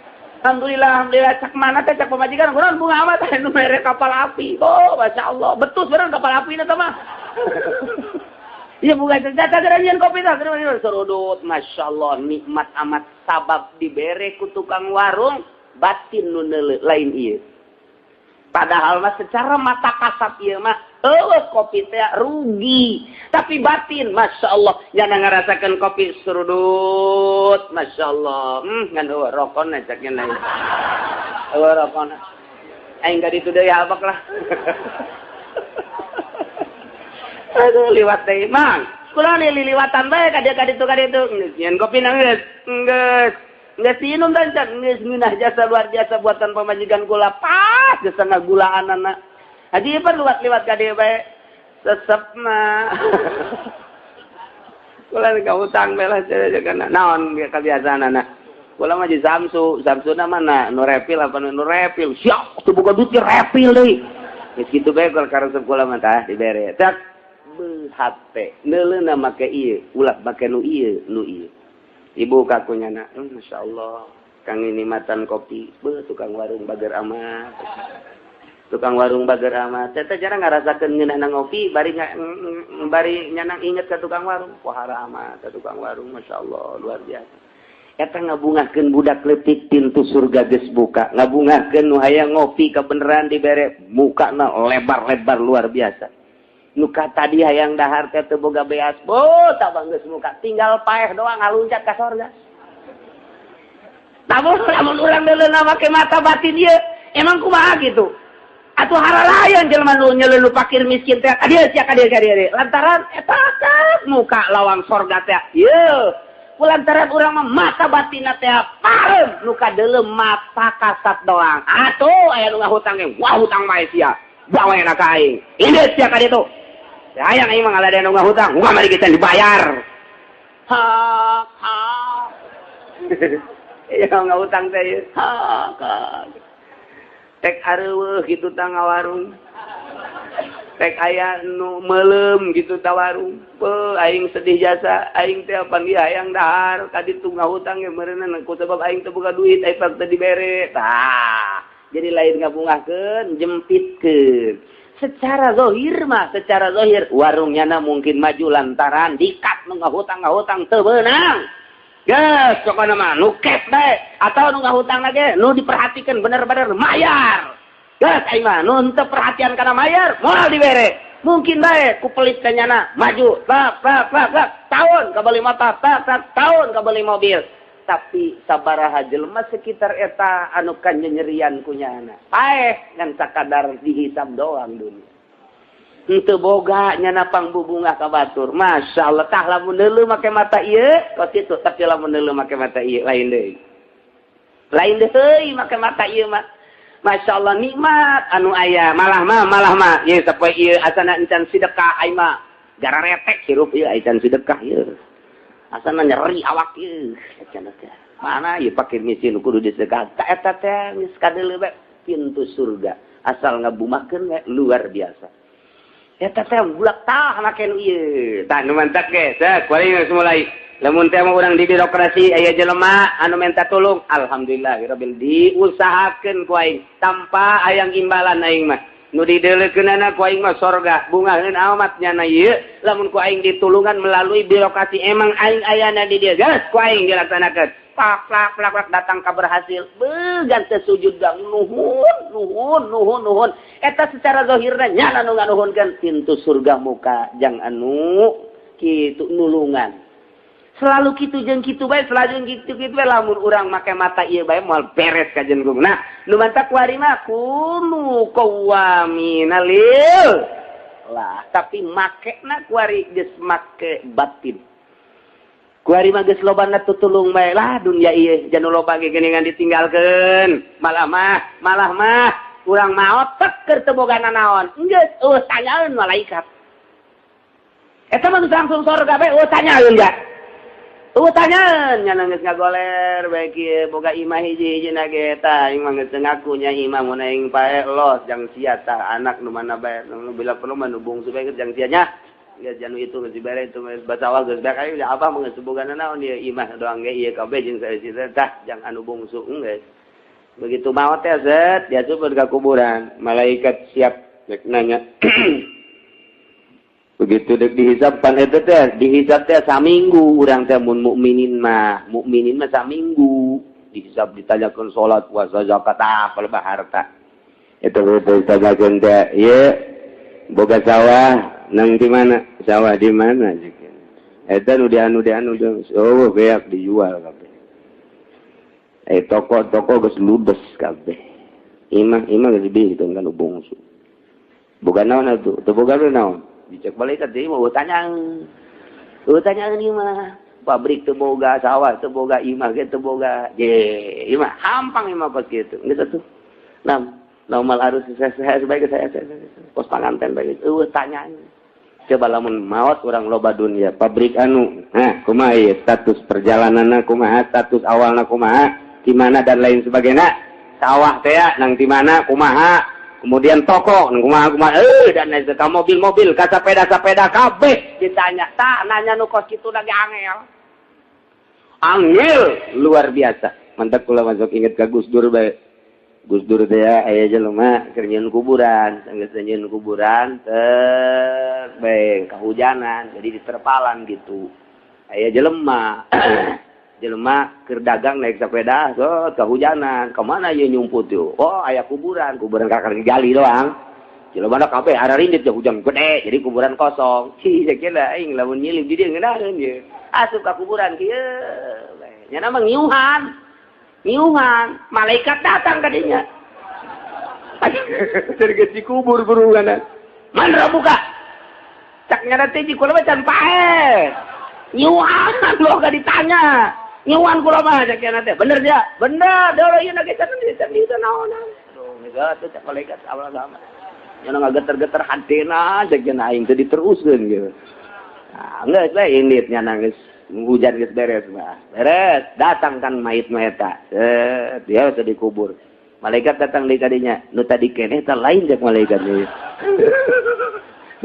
Alhamdulillah, alhamdulillah cak mana teh cak pamajikan kunaon bunga amat nu mere kapal api. Oh, masyaallah, betus bener kapal api na mah. Iya bunga jatah geranyian kopi tah serudut, masyaallah nikmat amat sabab dibere ku tukang warung batin nu lain ieu. Padahal mah secara mata kasat ieu mah eueuh kopi teh rugi, tapi batin masya Allah jangan ngerasakan kopi serudut, masya Allah. Ngan eueuh rokona caknya lain. Eueuh rokona. Aing ka ditu deui abak lah. Aduh liwat deui mang. Kula liliwatan bae ka dieu ka ditu ka ditu. Geus nyeun kopi na geus. Geus. Geus minum dan geus ngeunah jasa luar biasa buatan pamajikan kula pas geus ngagulaanana. Haji pan liwat-liwat ka dieu bae sesepna. Kula ka utang bae lah kana naon kebiasaanana. Kula mah di Samsu, Samsuna mana nu repil apa nu repil. Siap teu boga duit repil deui. Geus kitu bae karesep kula mah tah dibere. Tak hate neuleuna make ieu, ulah make nu ieu, nu ieu. Ibu kakunya nak, masya Allah, kang ini matan kopi, beuh tukang warung bager amat, tukang warung bager amat. Tete jarang ngarasakeun ngeunahna ngopi, bari bari nyanang inget ka tukang warung, pohara amat ka tukang warung, masya Allah luar biasa. Eta ngabungahkeun budak leutik pintu surga geus buka, ngabungahkeun nu hayang ngopi kabeneran dibere mukana lebar-lebar luar biasa. Nuka tadi hayang dahar teh teu boga beas, bo tabang geus muka tinggal paeh doang ngaluncat ka sorga. Lamun lamun urang deuleuna make mata batin ieu, emang kumaha kitu? Atuh haralayan jelema nu nyeleuh fakir miskin teh ka dieu sia ka dieu ka dieu. Lantaran eta muka lawang sorga teh. Ieu lantaran urang mah mata batinna teh pareum nu kadeuleu mata kasat doang. Atuh aya nu ngahutang ge, wah hutang bae sia. Bawa enak ka aing. Ini sia ka ditu. Hayang aing mah ngaladean nu ngahutang, wah mari kita dibayar. Ha ha. Iya ngahutang teh. Ha ha. Tek areueuh kitu tah ngawarung. Tek aya nu meuleum kitu ta warung. Beuh aing sedih jasa, aing teh panggih hayang dahar ka ditu ngahutang ge meureunna ku sebab aing teu boga duit, aing teu dibere. Tah, jadi lain ngabungahkeun, jempitkeun. Secara zahir mah, secara zahir warungnya na mungkin maju lantaran dikat nu ngahutang-ngahutang teu beunang. Geus pokona mah nu cash bae atau nu ngahutang lagi nu diperhatikan bener-bener mayar. Geus aing mah nu henteu perhatian kana mayar moal dibere. Mungkin bae ku pelit ka nyana maju tak tak tak tak tahun kabeli motor tak tak tahun kabeli mobil. Tapi sabaraha jelema sekitar eta anu kanyerian ku nyana. Paeh ngan sakadar dihisab doang dunia. Henteu boga nyana pangbubungah ka batur. Masyaallah tah lamun deuleu make mata ieu kos kitu, tapi lamun deuleu make mata ieu lain deui. Lain deui make mata ieu mah. Masyaallah nikmat anu aya malah mah ieu sapoe ieu asana encan sedekah aing mah gararetek hirup ieu encan sedekah ieu. Asana nyeri awak ieu cenah teh. Mana ieu pakir miskin kudu disedekah. Ta eta teh geus kadeuleu bae pintu surga. Asal ngabumahkeun we luar biasa. Eta teh bulak tah make nu ieu. Tah nu mantak ge, teh kuari geus mulai. Lamun teh mah urang di birokrasi aya jelema anu minta tulung, alhamdulillahirabbil diusahakeun ku aing tanpa hayang imbalan aing mah. Nu dideulekeunana ku aing mah sorga, bungaheun amat nyana ieu lamun ku aing ditulungan melalui birokrasi emang aing ayana di dieu geus ku aing dilaksanakeun. Plak plak plak plak datang ka berhasil. Beuh gante sujud gang nuhun nuhun nuhun nuhun. Eta secara zahirna nyana nu nganuhunkeun pintu surga muka jang anu kitu nulungan. Selalu kitu jeung kitu bae, selalu kitu kitu bae lamun urang make mata ieu bae moal beres ka jenggung. Nah, nu mantak kuari mah kunu qawamina lil. Lah, tapi makena kuari geus make batin. Kuari mah geus lobana tutulung bae lah dunia ieu janu loba ge geuningan ditinggalkeun. Malah mah urang maot tek keur teu boga nanaon. Geus eueuh tanyaeun malaikat. Eta mah geus langsung sorga bae eueuh tanyaeun ga. Eueuh tanyaeun nya geus ngagoler bae kieu boga imah hiji-hijina ge tah aing mah geus ngaku nya imah mun aing pae los jang sia tah anak nu mana bae nu bila perlu mah nu bungsu bae jang sia nya. Geus janu itu geus dibere itu geus basawah geus bae aing abah mah geus boga naon ieu imah doang ge ieu kabeh jeung saeusi tah jang anu bungsu geus. Begitu maot teh zet diasup ka kuburan, malaikat siap rek nanya. Begitu dek dihisab pan eta teh, dihisab teh saminggu urang teh mun mukminin mah saminggu dihisab ditanyakeun salat, puasa, zakat, apa lebah harta. Eta ditanyakeun teh, ieu boga sawah nang di mana? Sawah di mana? Eta nu dianu oh beak dijual kabeh. Toko-toko geus ludes kabeh. Imah geus dibikeun kan bungsu. Boga naon atuh? Teu boga naon? Dicek malaikat deui mah tanya. Tanya ieu mah. Pabrik teu boga, sawah teu boga, imah ge teu boga. Je, imah hampang imah kos kitu. Geus atuh. Nam, normal harus saya sebagai saya kos panganten bae. Eueuh tanya. Coba lamun maot urang loba dunia, pabrik anu, nah kumaha ieu status perjalananna kumaha, status awalna kumaha, di mana dan lain sebagainya. Sawah teh nang di mana kumaha, kemudian toko nang kumaha kumaha, dan lain sebagainya, mobil-mobil, ka sepeda-sepeda kabeh ditanya. Tah nanya nu kos kitu lagi angel. Angel luar biasa. Mantap kula masuk inget ka Gus Dur bae. Gus Dur teh aya jelema keur nyieun kuburan, geus nyieun kuburan teh bae kahujanan, jadi diterpalan gitu. Aya jelema jelema keur dagang naik sepeda, so kahujanan, kemana ieu nyumput yeuh? Oh, aya kuburan, kuburan kakar gali doang. Jelema da kabeh ararindit hujan gede, jadi kuburan kosong. Cih, sakieu aing lamun nyilip di dieu ngeunaheun ieu. Asup ka kuburan kieu bae. Nya mah ngiuhan. Ngiuhan, malaikat datang ka dinya. Dari dikubur burungan. Man buka. Cak nyana teh kula mah can paeh. Ngiuhan lo gak ditanya. Ngiuhan kula mah cak nyana teh. Bener dia? Bener. Dolo ieu na ge can di naonan. Aduh, geus teh cak malaikat awal sama. Nyana ngageter-geter hatena cak nyana aing teh diteruskeun gitu. Nah, geus we indit nyana geus hujan geus beres mah. Beres, datang kan mayit mah eta. Dia sudah dikubur. Malaikat datang deui ka dinya. Nu tadi keneh eta lain cek malaikat ieu.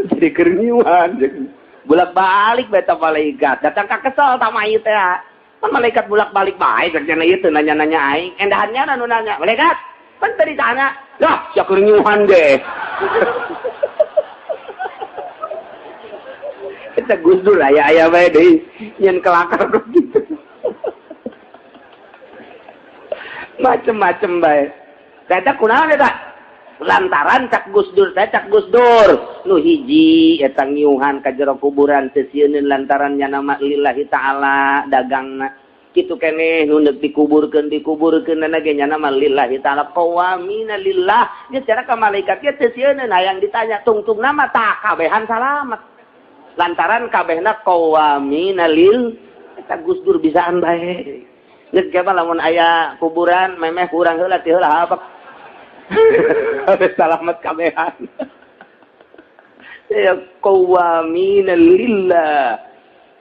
Jadi keur ngiuhan cek. Bolak-balik bae ta malaikat. Datang ka kesel ta mayit teh. Pan malaikat bolak-balik bae cek cenah ieu teu nanya-nanya aing. Endahannya nu nanya. Malaikat, pan tadi tanya. Lah, sia keur ngiuhan ge. Eta Gus Dur aya-aya bae deui nyen kelakar gitu. Macem-macem bae. Eta kunaon eta? Lantaran cak Gus Dur teh cak Gus Dur nu hiji eta ngiuhan ka jero kuburan teu sieuneun lantaran nya nama lillahi ta'ala dagangna. Kitu keneh nu deuk dikuburkeun dikuburkeun ge nya nama lillahi ta'ala qawamina lillah. Nya cara ka malaikat ge teu sieuneun hayang ditanya tungtung nama tah kabehan salamet. Lantaran kabehna qawamina lil eta Gus Dur bisaan bae. Geus ge mah lamun aya kuburan memeh kurang heula ti heula habak. Salamet kabehan. Ya qawamina lillah.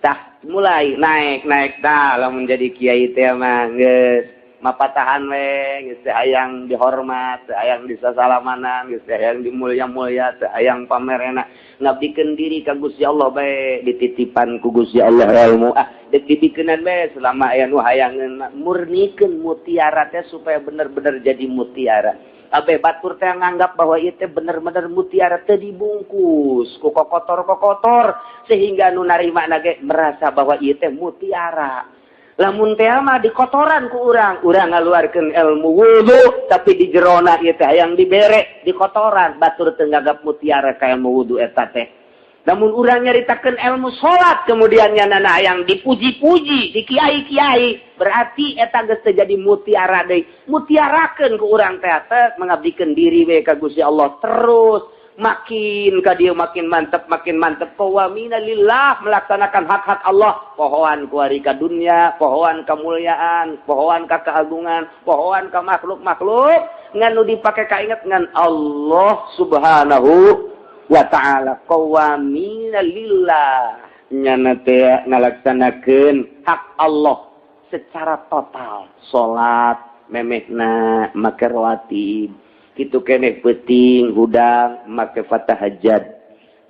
Tah mulai naik-naik tah lamun jadi kiai teh mah geus mapatahan we, geus teh hayang dihormat, teh hayang disasalamanan, geus teh hayang dimulya-mulya, teh hayang pamerena. Ngabdikeun diri ka Gusti Allah bae, dititipan ku Gusti Allah ilmu. Ah, deuk dibikeunan bae selama aya nu hayangeun murnikeun mutiara teh supaya bener-bener jadi mutiara. Abe batur teh nganggap bahwa ieu teh bener-bener mutiara teh dibungkus ku kokotor-kokotor sehingga nu narima ge merasa bahwa ieu teh mutiara. Lamun teh mah dikotoran ku urang, urang ngaluarkeun ilmu wudu tapi di jerona ieu teh hayang dibere dikotoran, batur teu nganggap mutiara ka ilmu wudu eta teh. Lamun urang nyaritakeun ilmu salat kemudian nyanana hayang dipuji-puji di kiai-kiai, berarti eta geus teu jadi mutiara deui. Mutiarakeun ku urang teh teh mengabdikeun diri we ka Gusti Allah terus makin ka dieu makin mantep qawamina lillah melaksanakan hak-hak Allah, pohoan ku ari ka dunya, pohoan kemuliaan, pohoan ka keagungan, pohoan ka makhluk-makhluk ngan nu dipake kainget ngan Allah Subhanahu wa ta'ala. Qawamina lillah nyana teh ngalaksanakeun hak Allah secara total. Salat memehna make rawatib, kitu keneh peuting hudang make fatahajjad,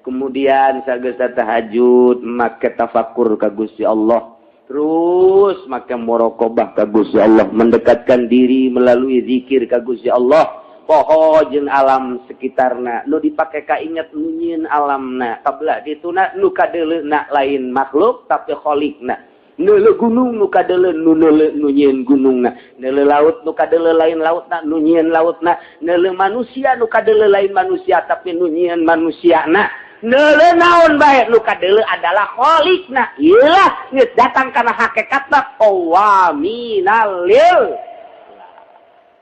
kemudian sageus tahajud make tafakur ka Gusti Allah, Terus make muraqabah ka Gusti Allah, mendekatkan diri melalui zikir ka Gusti Allah. Poho jeung alam sekitarna, nu dipake kainget nu nyieun alamna. Kabelah dituna nu kadeuleuna lain makhluk tapi kholikna. Neuleu gunung nu kadeuleu nu neuleu nu nyieun gunungna. Neuleu laut nu kadeuleu lain lautna nu nyieun lautna. Neuleu manusia nu kadeuleu lain manusia tapi nu nyieun manusiana. Neuleu naon bae nu kadeuleu adalah kholikna. Iyalah geus datang kana hakikatna qawaminal lil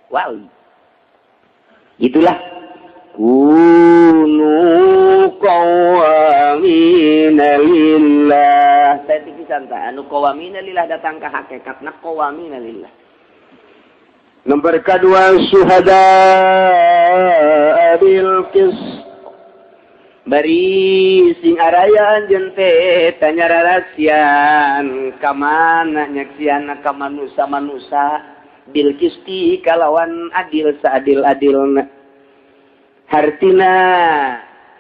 wali. Itulah kunu qawamina lillah. Saya pisan tah anu qawamina lillah datang ka hakikatna qawamina lillah. Nomor kedua syuhada bil qist. Bari sing araya anjeun teh tanya rarasian ka mana nyaksianna ka manusa-manusa bil qisti kalawan adil saadil-adilna. Hartina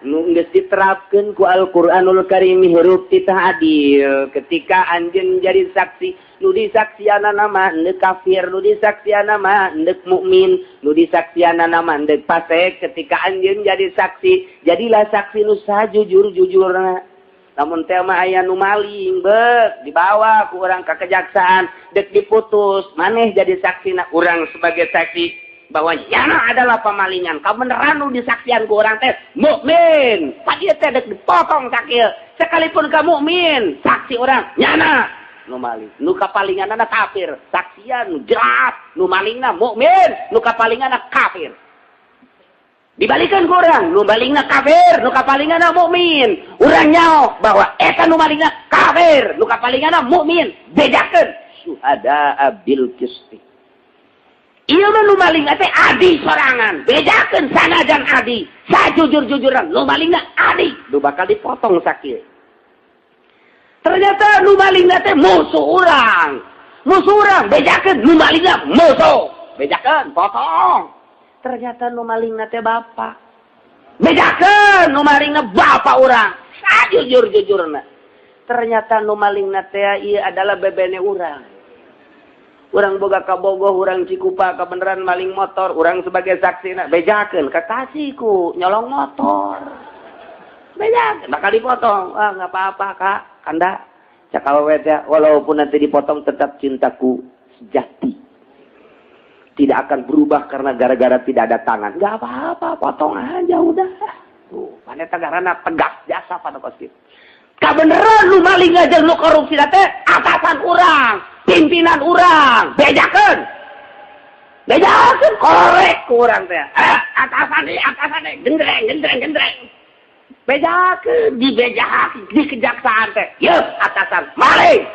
nu geus diterapkeun ku Al-Qur'anul Karim hirup titah adil ketika anjeun jadi saksi nu disaksianana mah endek kafir, nu disaksianana mah endek mukmin, nu disaksianana mah endek fasik. Ketika anjeun jadi saksi, jadilah saksi nu sajujur-jujurna. Lamun teh mah aya nu maling beuk dibawa ku urang ka kejaksaan dek diputus, maneh jadi saksina urang sebagai saksi bahwa nyana adalah pemalingan. Kabeneran nu disaksian ku urang teh mukmin, pa ieu teh dek dipotong sakieu. Sekalipun ka mukmin, saksi urang nyana nu maling, nu kapalinganna kafir, saksian nu jelas nu malingna mukmin, nu kapalinganna kafir. Dibalikan ku urang, nu malingna kafir, nu kapalinganna mukmin. Urang nyaho bahwa eta nu malingna kafir, nu kapalinganna mukmin. Bedakeun syuhada bil qisti. Ieu mah nu malingna teh adi sorangan, bedakeun sanajan adi, sajujur-jujuran nu malingna adi, nu bakal dipotong sakieu. Ternyata nu malingna teh musuh urang. Musuh urang bejakeun nu malingna musuh. Bejakeun potong. Ternyata nu malingna teh bapak. Bejakeun nu malingna bapak urang. Sajujur-jujurna. Ternyata nu malingna teh ieu adalah bebene urang. Urang boga kabogoh, urang Cikupa kabeneran maling motor, urang sebagai saksina bejakeun kekasihku nyolong motor. Bejakeun bakal dipotong. Ah enggak apa-apa, Kak. Kanda, cak awet ya, walaupun nanti dipotong tetap cintaku sejati. Tidak akan berubah karena gara-gara tidak ada tangan. Enggak apa-apa, potong aja udah. Tuh, mana tegarana tegak jasa pada kos kitu. Kabeneran lu maling aja lu korupsi teh atasan urang, pimpinan urang, bejakeun. Bejakeun korek ku urang teh. Atasan nih, gendreng, gendreng, gendreng. Bejakeun, dibejakeun di kejaksaan teh. Yeuh, atasan maling.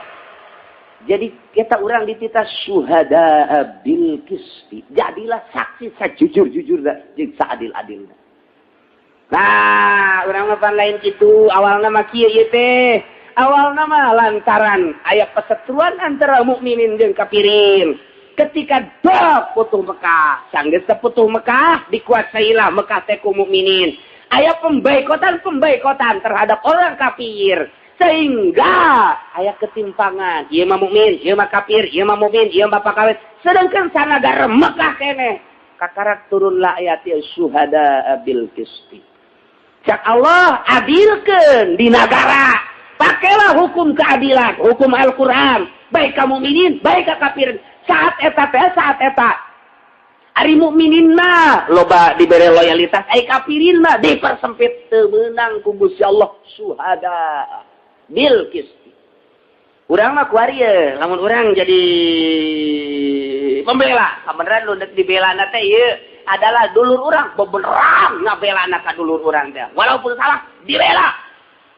Jadi kita urang dititah syuhada bil qisti. Jadilah saksi sajujur-jujurna jeung saadil-adilna. Nah, urang mah pan lain kitu, awalna mah kieu ieu teh. Awalna mah lantaran aya perseteruan antara mukminin jeung kafirin. Ketika dok putuh Mekah, sanggeus putuh Mekah dikuasailah Mekah teh ku mukminin. Aya pembaikotan-pembaikotan terhadap orang kafir sehingga aya ketimpangan. Ieu mah mukmin, ieu mah kafir, ieu mah mukmin, ieu mah kafir. Sedangkan sanagara Mekah keneh kakarak turunlah ayat syuhada bil qisti. Cak Allah adilkeun di nagara. Pakailah hukum keadilan, hukum Al-Qur'an, baik ka mukminin, baik ka kafirin. Saat eta teh, saat eta. Ari mukminin mah loba dibere loyalitas, ai kafirin mah dipersempit teu meunang ku Gusti Allah syuhada bil qisti. Urang mah kuari ye, lamun urang jadi pembela, kabeneran nu deuk dibelana teh ieu adalah dulur urang, bebeneran ngabelana ka dulur urang teh. Walaupun salah dibela.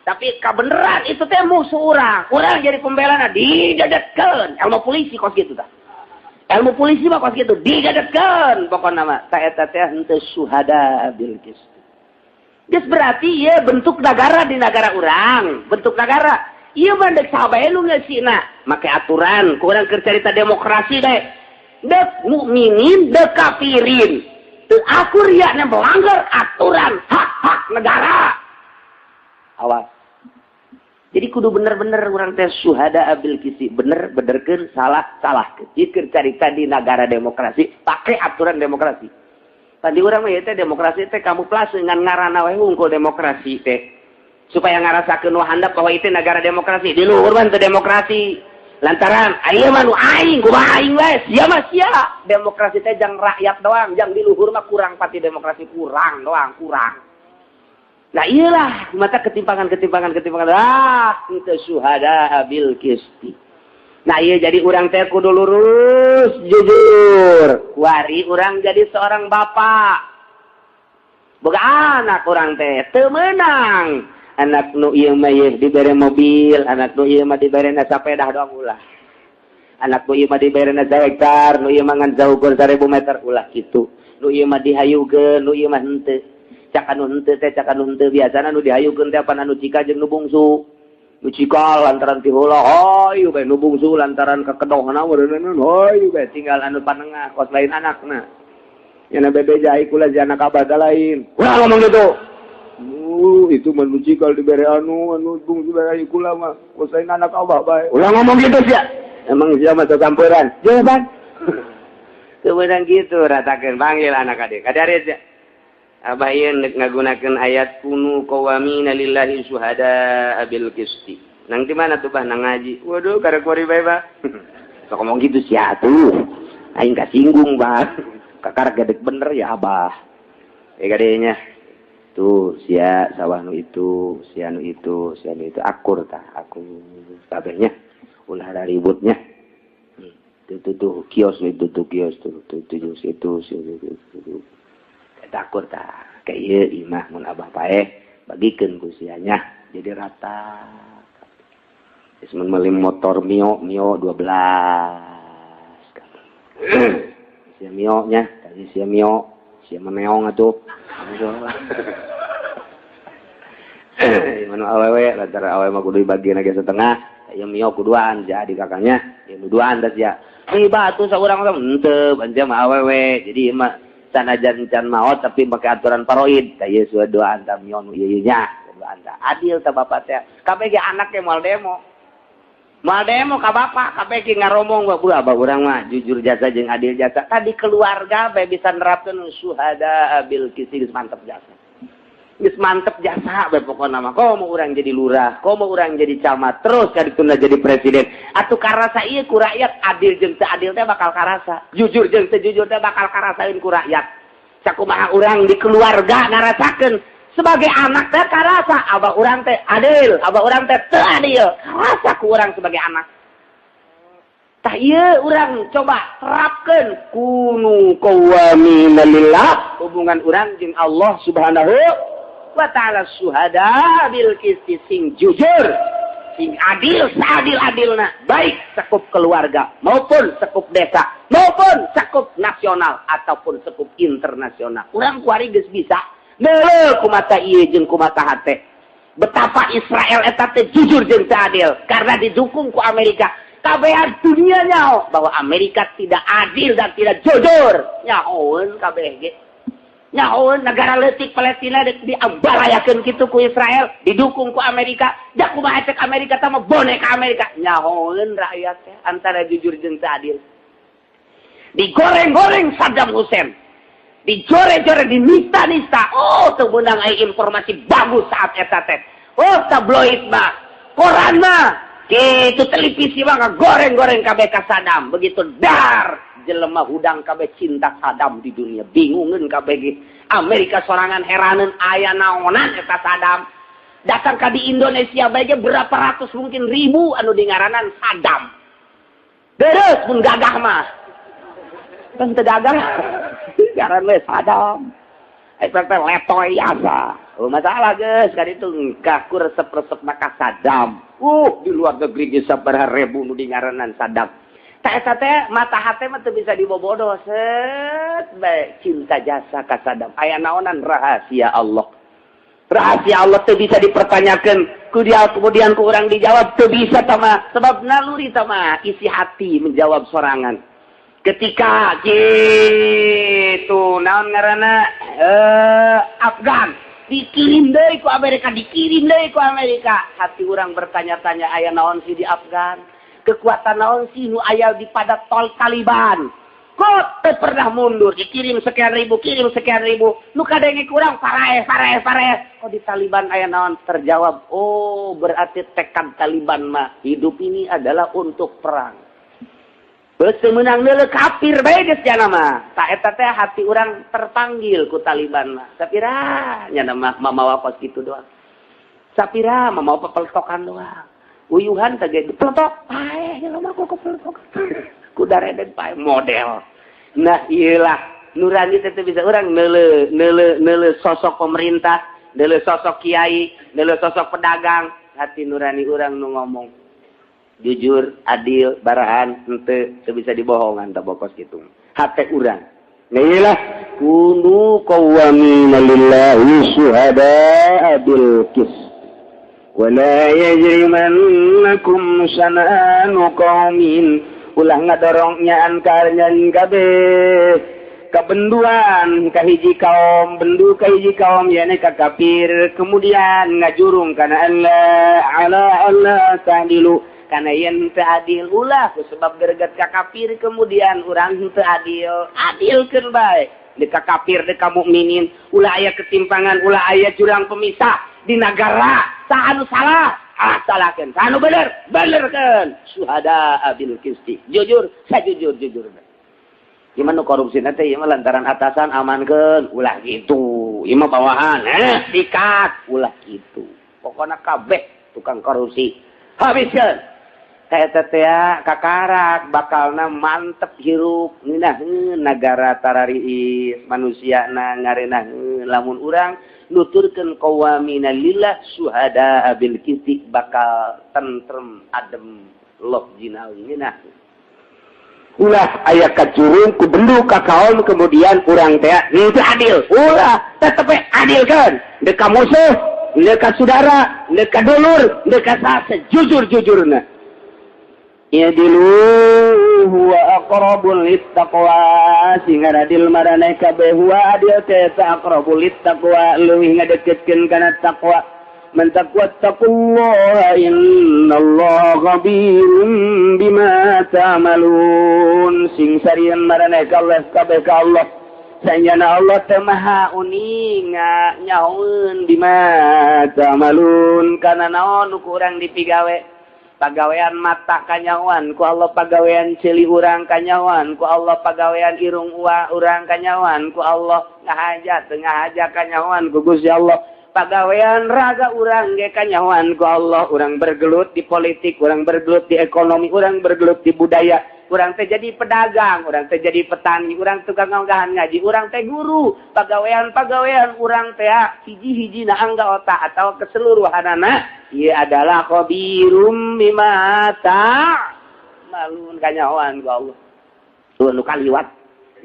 Tapi kabeneran itu teh musuh urang. Urang jadi pembelana didedetkeun. Ilmu polisi kos kitu tah. Ilmu polisi mah kos kitu didedetkeun pokona mah. Ta eta teh henteu syuhada bil qisti. Geus berarti ieu bentuk negara di negara urang, bentuk negara. Ieu mah deuk saha bae nu ngeusina, make aturan, ku urang keur carita demokrasi bae. Deuk mukminin, deuk kafirin. Teu akur ya melanggar aturan hak-hak negara. Awas. Jadi kudu bener-bener urang teh syuhada bil qisti, bener benerkeun, salah salahkeun. Ieu keur carita di negara demokrasi, pakai aturan demokrasi. Tadi urang mah ieu teh demokrasi teh kamuflase, ngan ngaranna we hungkul demokrasi teh. Supaya ngarasakeun nu handap bahwa itu negara demokrasi. Di luhur mah teu demokrasi. Lantaran aya mah nu aing, kumaha aing we, sia mah sia. Demokrasi teh jang rakyat doang, jang di luhur mah kurang pati demokrasi, kurang doang, kurang. Nah iyalah, mata ketimpangan, ketimpangan, ketimpangan. Ah, itu syuhada bil qisti. Nah iya, jadi urang teh kudu lurus, jujur. Kuari urang jadi seorang bapak. Boga anak urang teh teu meunang. Anak nu ieu mah ieu dibere mobil, anak nu ieu mah dibere sepeda doang, ulah. Anak nu ieu mah dibere hektar, nu ieu mah ngan saukur 1000 meter, ulah kitu. Nu ieu mah dihayukeun, nu ieu mah henteu. Cak anu henteu teh, cak anu henteu, biasana nu dihayukeun teh apa? Anu cika jeung nu bungsu. Nu cikal lantaran ti heula hayu bae, nu bungsu lantaran kekedohna meureunna hayu bae, tinggal anu panengah kos lain anakna. Nya bebeja ai kula si anak abah lain. Ulah ngomong gitu. Itu mah nu cikal dibere anu, anu bungsu bere ai kula mah kos lain anak abah bae. Ulah ngomong gitu sia. Emang sia mah campuran. Jawaban. Kemudian gitu ratakeun, panggil anak adik. Kadarit ya. Abah ieu nek ngagunakeun ayat kunu qawamina lillahi syuhada bil qisti. Nang di mana tuh bah? Nang ngaji. Waduh, karek kuari bae bah. Sok ngomong gitu sia tuh. Aing kasinggung bah. Kakar gedek bener ya abah. Ya gadenya. Tuh sia sawah nu itu, sia nu itu, sia nu itu akur tah, akur kabehnya. Ulah ada ributnya. Tuh tuh tuh kios itu, tuh kios tuh tuh tuh itu itu itu. Akur tah, kayak ieu imah mun abah paeh bagikeun ku sianya jadi rata. Geus mun meuli motor Mio, Mio 12. Sia Mio nya, tadi sia Mio, sia meneong atuh. Mana awewe lantaran awewe mah kudu dibagi lagi setengah, ieu Mio kuduan jadi kakaknya, ieu duaan tas ya. Ih batu saurang mah henteu, anja mah awewe. Jadi ieu mah sanajan can maot tapi pakai aturan paroid. Ieu sudah doaan ta Mio nu ieu nya, doaan ta. Adil ta bapak teh. Kabeh ge anak ge moal demo. Moal demo ka bapak, kabeh ge ngaromong bapak, abah urang mah jujur jasa jeung adil jasa. Tadi keluarga bae bisa nerapkeun syuhada bil qisti, geus mantep jasa. Geus mantep jasa bae pokona mah. Komo urang jadi lurah, komo urang jadi camat, terus ka ditunda jadi presiden. Atuh karasa ieu ku rakyat adil jeung teu adil teh bakal karasa. Jujur jeung teu jujur teh bakal karasaeun ku rakyat. Sakumaha urang di keluarga ngarasakeun sebagai anak teh karasa abah urang teh adil, abah urang teh teu adil. Karasa ku urang sebagai anak. Tah ieu urang coba terapkeun kunu qawwamina lillah, hubungan urang jeung Allah Subhanahu wa ta'ala syuhada bil qisti, sing jujur, sing adil, seadil-adilna, baik sekup keluarga maupun sekup desa maupun sekup nasional ataupun sekup internasional. Urang kuari geus bisa neuleuh kumata ieu jeung kumata hate. Betapa Israel eta teh jujur jeung teu adil karena didukung ku Amerika. Kabehan dunia nyaho bahwa Amerika tidak adil dan tidak jujur. Nyahoeun kabeh ge. Nyahoeun negara leutik Palestina diambalayakeun kitu ku Israel, didukung ku Amerika. Da kumaha cek Amerika tah mah boneka Amerika. Nyahoeun rakyat teh antara jujur jeung teu adil. Digoreng-goreng Saddam Hussein. Dijore-jore, dinista-nista. Oh, teu meunang aya informasi bagus saat eta teh. Oh, tabloid mah, koran mah, kitu televisi mah ngagoreng-goreng kabeh ka Saddam. Begitu dar, jelema hudang kabeh cinta Saddam di dunia. Bingungeun kabeh ge. Amerika sorangan heraneun aya naonan eta Saddam. Datang ka di Indonesia bae ge berapa ratus mungkin ribu anu dingaranan Saddam. Deres mun gagah mah. Kan teu gagah. Ngaran we Saddam. Eta teh letoy asa. Oh, masalah geus kan itu ku resep-resep maka Saddam. Di luar negeri geus sabaraha ribu nu dingaranan Saddam. Tah eta teh mata hate mah teu bisa dibobodo, set bae cinta jasa ka Saddam. Aya naonan rahasia Allah. Rahasia Allah teu bisa dipertanyakan. Ku dia kemudian ku urang dijawab teu bisa tama, sebab naluri tama isi hati menjawab sorangan. Ketika gitu naon ngaranna Afgan Dikirim deui ku Amerika, dikirim deui ku Amerika. Hati urang bertanya-tanya aya naon sih di Afgan? Kekuatan naon sih nu aya di pada tol Taliban? Kok teu pernah mundur, dikirim sekian ribu, kirim sekian ribu. Nu kadenge kurang paraeh, paraeh, paraeh. Kok di Taliban aya naon? Terjawab, oh berarti tekad Taliban mah hidup ini adalah untuk perang. Beus menang leuleuh kafir bae geus jana mah. Ta eta teh hati urang terpanggil ku Taliban mah. Sapira nya mah mamawa kos kitu doang. Sapira mamawa pepeltokan doang. Uyuhan teh ge dipeletok, paeh nya mah ku kepeletok. Ku dareden paeh model. Nah iyalah nurani teh bisa urang neuleuh neuleuh neuleuh sosok pemerintah, neuleuh sosok kiai, neuleuh sosok pedagang, hati nurani urang nu ngomong jujur, adil, barahan, henteu teu bisa dibohongan tah bokos kitu. Hate urang. Nah iyalah kunu qawwamina lillahi syuhada'a bil qist. Wa la yajrimannakum syana'anu qaumin ulah ngadorong nyaan karnyan kabeh kabenduan kahiji kaum bendu kahiji kaum yane ka kafir kemudian ngajurung kana Allah ala Allah ta'dilu kana yen teu adil ulah kusebab greget ka kafir kemudian urang teu adil adilkeun bae deka kafir deka mukminin ulah aya ketimpangan ulah aya jurang pemisah di nagara saha anu salah ah salahkeun saha anu bener benerkeun syuhada bil qisti jujur sajujur jujurna. Gimana korupsi nanti ieu mah lantaran atasan amankeun ulah gitu ieu mah bawahan sikat ulah gitu pokona kabeh tukang korupsi habiskeun eta teh kakarak bakalna mantep hirup ngeunaheun nagara tarariis manusiana ngarenaheun lamun urang nuturkeun qawamina lillah syuhada bil qisti bakal tentrem adem loh jinawi ngeunaheun. Ulah aya kacurung ku bendu ka kaum kemudian urang teh henteu adil ulah tetep we adilkeun deuk ka musuh deuk ka saudara deuk ka dulur deuk ka saha sejujur-jujurna. Yadilu huwa aqrabul littaqwa sing adil maraneh kabeh huwa adil teh aqrabul littaqwa leuwih ngadeketkeun kana taqwa. Man taqwa taqullaha innallaha khabirum bima ta'malun sing sarian maraneh Allah kabeh ka Allah sanjana Allah teh maha uninga nyahoeun bima ta'malun kana naon nu ku urang dipigawe. Pagawean mata kanyahoan ku Allah, pagawean ceuli urang kanyahoan ku Allah, pagawean irung urang kanyahoan ku Allah, ngahaja teu ngahaja kanyahoan ku Gusti Allah, pagawean raga urang ge kanyahoan ku Allah. Urang bergelut di politik, urang bergelut di ekonomi, urang bergelut di budaya, urang teh jadi pedagang, urang teh jadi petani, urang tukang ngonggahan ngaji, urang teh guru, pagawean-pagawean urang teh hiji-hiji na angga otak atau keseluruhanana ieu adalah khabirum bima ta'malun kanyahoan ku Allah. Tuh nu kaliwat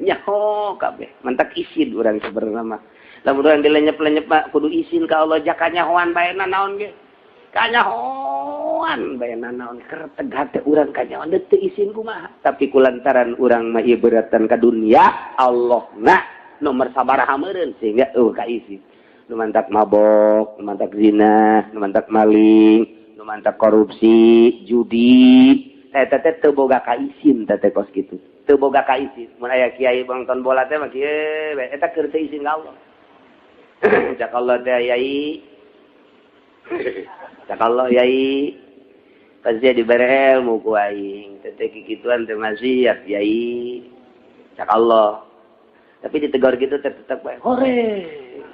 nyaho kabeh, mantak isin urang sebenarna mah. Lamun urang dilenyep-lenyep mah kudu isin ka Allah jakanyahoan bae naon ge. Kanyahoan bae naon keur tegak teh urang kanyahoan teu isin kumaha. Tapi kulantaran urang mah ieu beratan ka dunia, Allah na nomor sabaraha meureun sehingga eueuh ka isin. Nu mantak mabok, nu mantak zina, nu mantak maling, nu mantak korupsi, judi, eta teh teu boga ka isin teh teh kos kitu. Teu boga ka isin. Mun aya kiai nonton bola teh mah kieu bae eta keur teu isin ka Allah. Cak Allah teh yai. Cak Allah yai. Pasti dibere ilmu ku aing. Teh teh kikituan teh maksiat yai. Cak Allah. Tapi ditegur gitu tetep bae. Hore.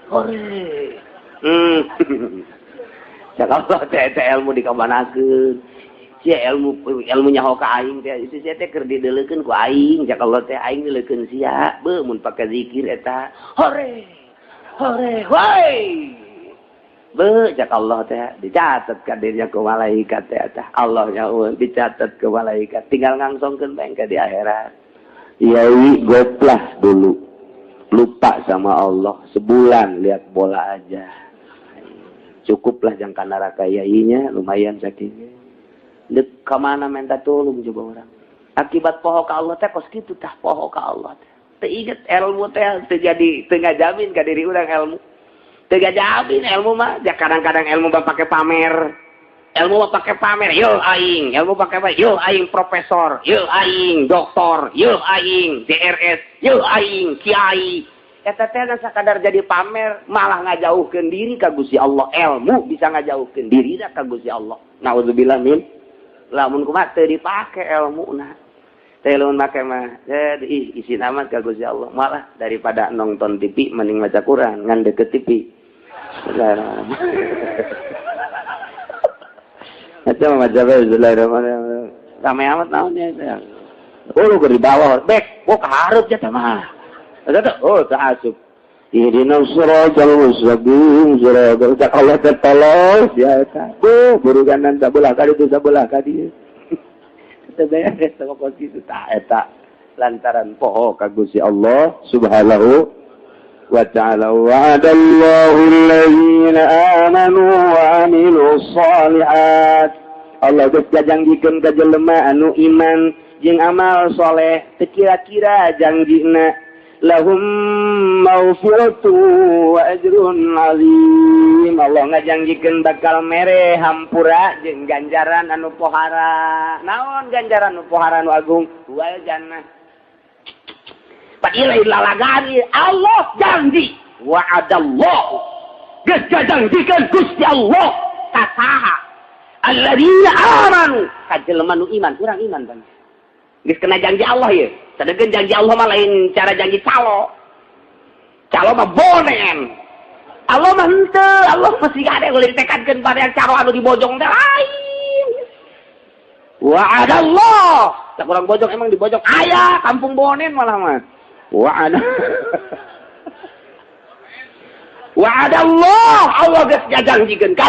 Hore. Cak Allah teh teh ilmu dikamanakeun. Sia ilmu ilmu nyaho ka aing teh sia teh keur dideulekeun ku aing. Cak Allah teh aing dileukeun sia. Beuh mun pake zikir eta. Hore. Hore, woi. Beuh cak Allah teh dicatat ka dirinya ku malaikat teh eta. Allah nyaun dicatat ke malaikat. Tinggal ngangsongkeun bae ka di akhirat. Yai goplah dulu. Lupa sama Allah sebulan lihat bola aja. Cukuplah jangka neraka yainya lumayan sakitnya. Dek ka mana minta tolong coba orang. Akibat poho ka Allah teh kos kitu tah poho ka Allah teh. Teu inget ilmu teh teu jadi teu ngajamin ka diri urang ilmu. Teu gajamin ilmu mah, ja kadang-kadang ilmu mah pake pamer. Ilmu mah pake pamer, yo aing, ilmu pake pamer, yo aing profesor, yo aing doktor, yo aing DRS, yo aing kiai. Eta teh sakadar jadi pamer, malah ngajauhkeun diri ka Gusti Allah. Ilmu bisa ngajauhkeun diri ka Gusti Allah. Nauzubillah min. Lamun kumaha teu dipake ilmuna. Teh lamun make mah, ih isin amat ka Gusti Allah. Malah daripada nonton TV mending maca Quran ngan deket TV. Bismillahirrahmanirrahim. Macam macam bismillahirrahmanirrahim. Rame amat naonnya teh. Oh lu di bawah, bek, oh kahareup jatah mah. Eta oh teu asup. Ihdinas siratal mustaqim, siratal Allah tertolong ya eta. Bu, buruganan sabelah ka ditu sabelah ka dieu. Teu beres sama kos kitu tah eta lantaran poho ka Gusti Allah Subhanahu wa ta'ala. Wa'adallahu alladzina amanu wa amilus shalihat. Allah geus gajangjikeun ka jelema anu iman jeung amal soleh, teu kira-kira jangjina lahum maghfiratu wa ajrun azim. Allah ngajangjikeun bakal mere hampura jeung ganjaran anu pohara. Naon ganjaran anu pohara anu agung? Wal jannah. Padahal lalagani Allah janji wa'adallahu geus gajangjikeun Gusti Allah ka saha alladzina amanu ka jelema nu iman, urang iman kan geus kena janji Allah ieu. Sadegeun janji Allah mah lain cara janji calo. Calo mah bonen. Allah mah henteu, Allah mesti ada boleh ditekadkeun pada yang calo anu dibojong teh lain. Wa'adallah. Tak kurang bojong emang dibojong aya kampung bonen malah mah. Wa'ada. Wa'adallah, Allah geus gajangjikeun ka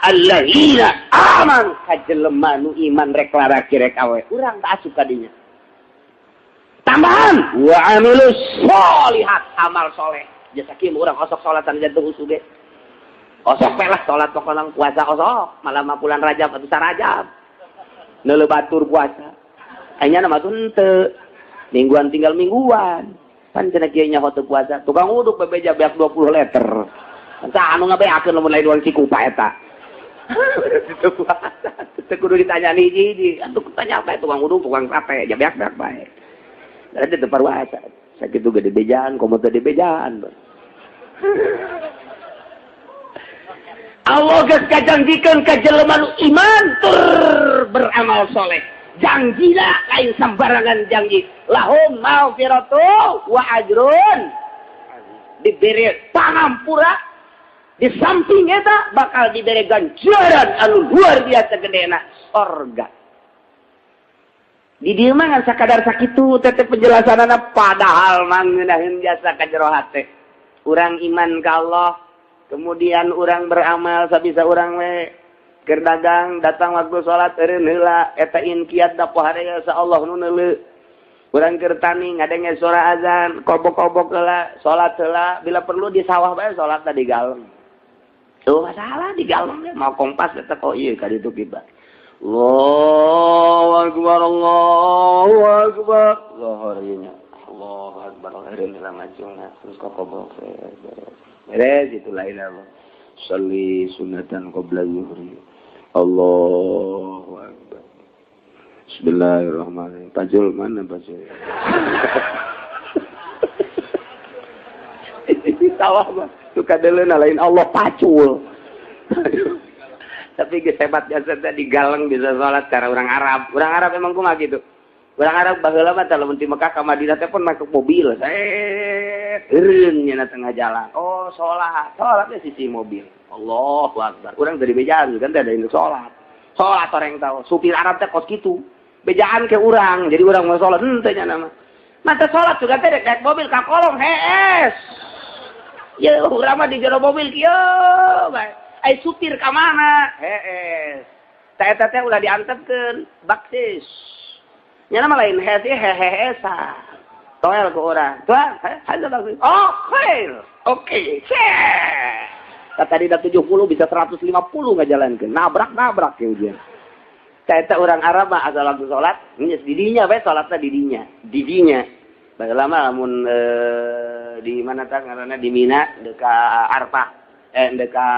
alladzina amanu ka jelema nu iman rek laraki rek awe. Urang tak asup ka dinya. Tambahan wa amilus sholihat, amal soleh. Jasa kieu urang osok salatan jantung usuh ge. Osok pelah salat pokona puasa osok, malah mah bulan Rajab atuh sarajab. Neuleuh batur puasa. Anya mah henteu. Mingguan tinggal mingguan. Pan cenah kieu nya hotu puasa. Tukang uduk bebeja beak 20 liter. Saha anu ngabeakeun lamun lain urang Cikupa eta. Teu puasa. Teu kudu ditanya hiji-hiji. Atuh tanya bae tukang uduk, tukang sate, ja beak-beak bae. Ada teu parwasa. Sakitu gede bejaan, komo teu dibejaan. Allah geus kajangjikeun ka jelema nu iman tur beramal soleh. Janjilah lain sembarangan janji. Lahum maghfiratu wa ajrun. Diberi pangampura, di samping eta bakal diberi ganjaran anu luar biasa gedena, sorga. Di dieu mah ngan sakadar sakitu teh penjelasanana, padahal mah ngeunaheun jasa ka jero hate. Urang iman ka Allah, kemudian urang beramal sabisa urang we. Keur dagang datang waktu salat eureun heula eta inkiat da pohare sa Allah nu neuleu. Urang keur tani ngadenge suara azan, kobok-kobok heula, salat heula, bila perlu di sawah bae salatna di galeng. Tuh masalah di galeng mau kompas eta kok ieu ka ditu kita. Allahu akbar, Allahu akbar. Zuhur ieu nya. Allahu akbar, eureun heula macungna terus kokobok beres itu lain Allah. Shalli sunatan qabla zuhri. Allahu akbar. Bismillahirrahmanirrahim. Pajul mana pajul? Ini sawah mah suka deleuna lain Allah pacul. Tapi geus hebat jasa teh di galeng bisa salat cara orang Arab. Orang Arab emang kumaha gitu. Orang Arab baheula mah lamun ti Mekah ka Madinah teh pun make mobil. Set eureun nya tengah jalan. Oh, salat. Salatnya sisi mobil. Allahu akbar. Urang dari bejaan kan teh ada induk salat. Salat orang tahu. Supir Arab teh kos kitu. Bejaan ke urang. Jadi urang mau salat henteu nya nama. Mata salat juga teh rek naik mobil ka kolong hees. Ye urang mah di jero mobil kieu bae. Ai supir ka mana? Hees. Tah eta teh ulah diantepkeun baksis. Nya nama lain hees heheesa. Toel ke urang. Tuan, haja baksis. Oh, khair. Oke. Tadi dah 70 bisa 150 ngajalankeun. Nabrak-nabrak ya ujian. Eta orang Arab mah asal waktu salat, geus didinya bae salatna didinya. Didinya. Baheula mah lamun di mana tah ngaranna di Mina dekat Arfah. Ndek ka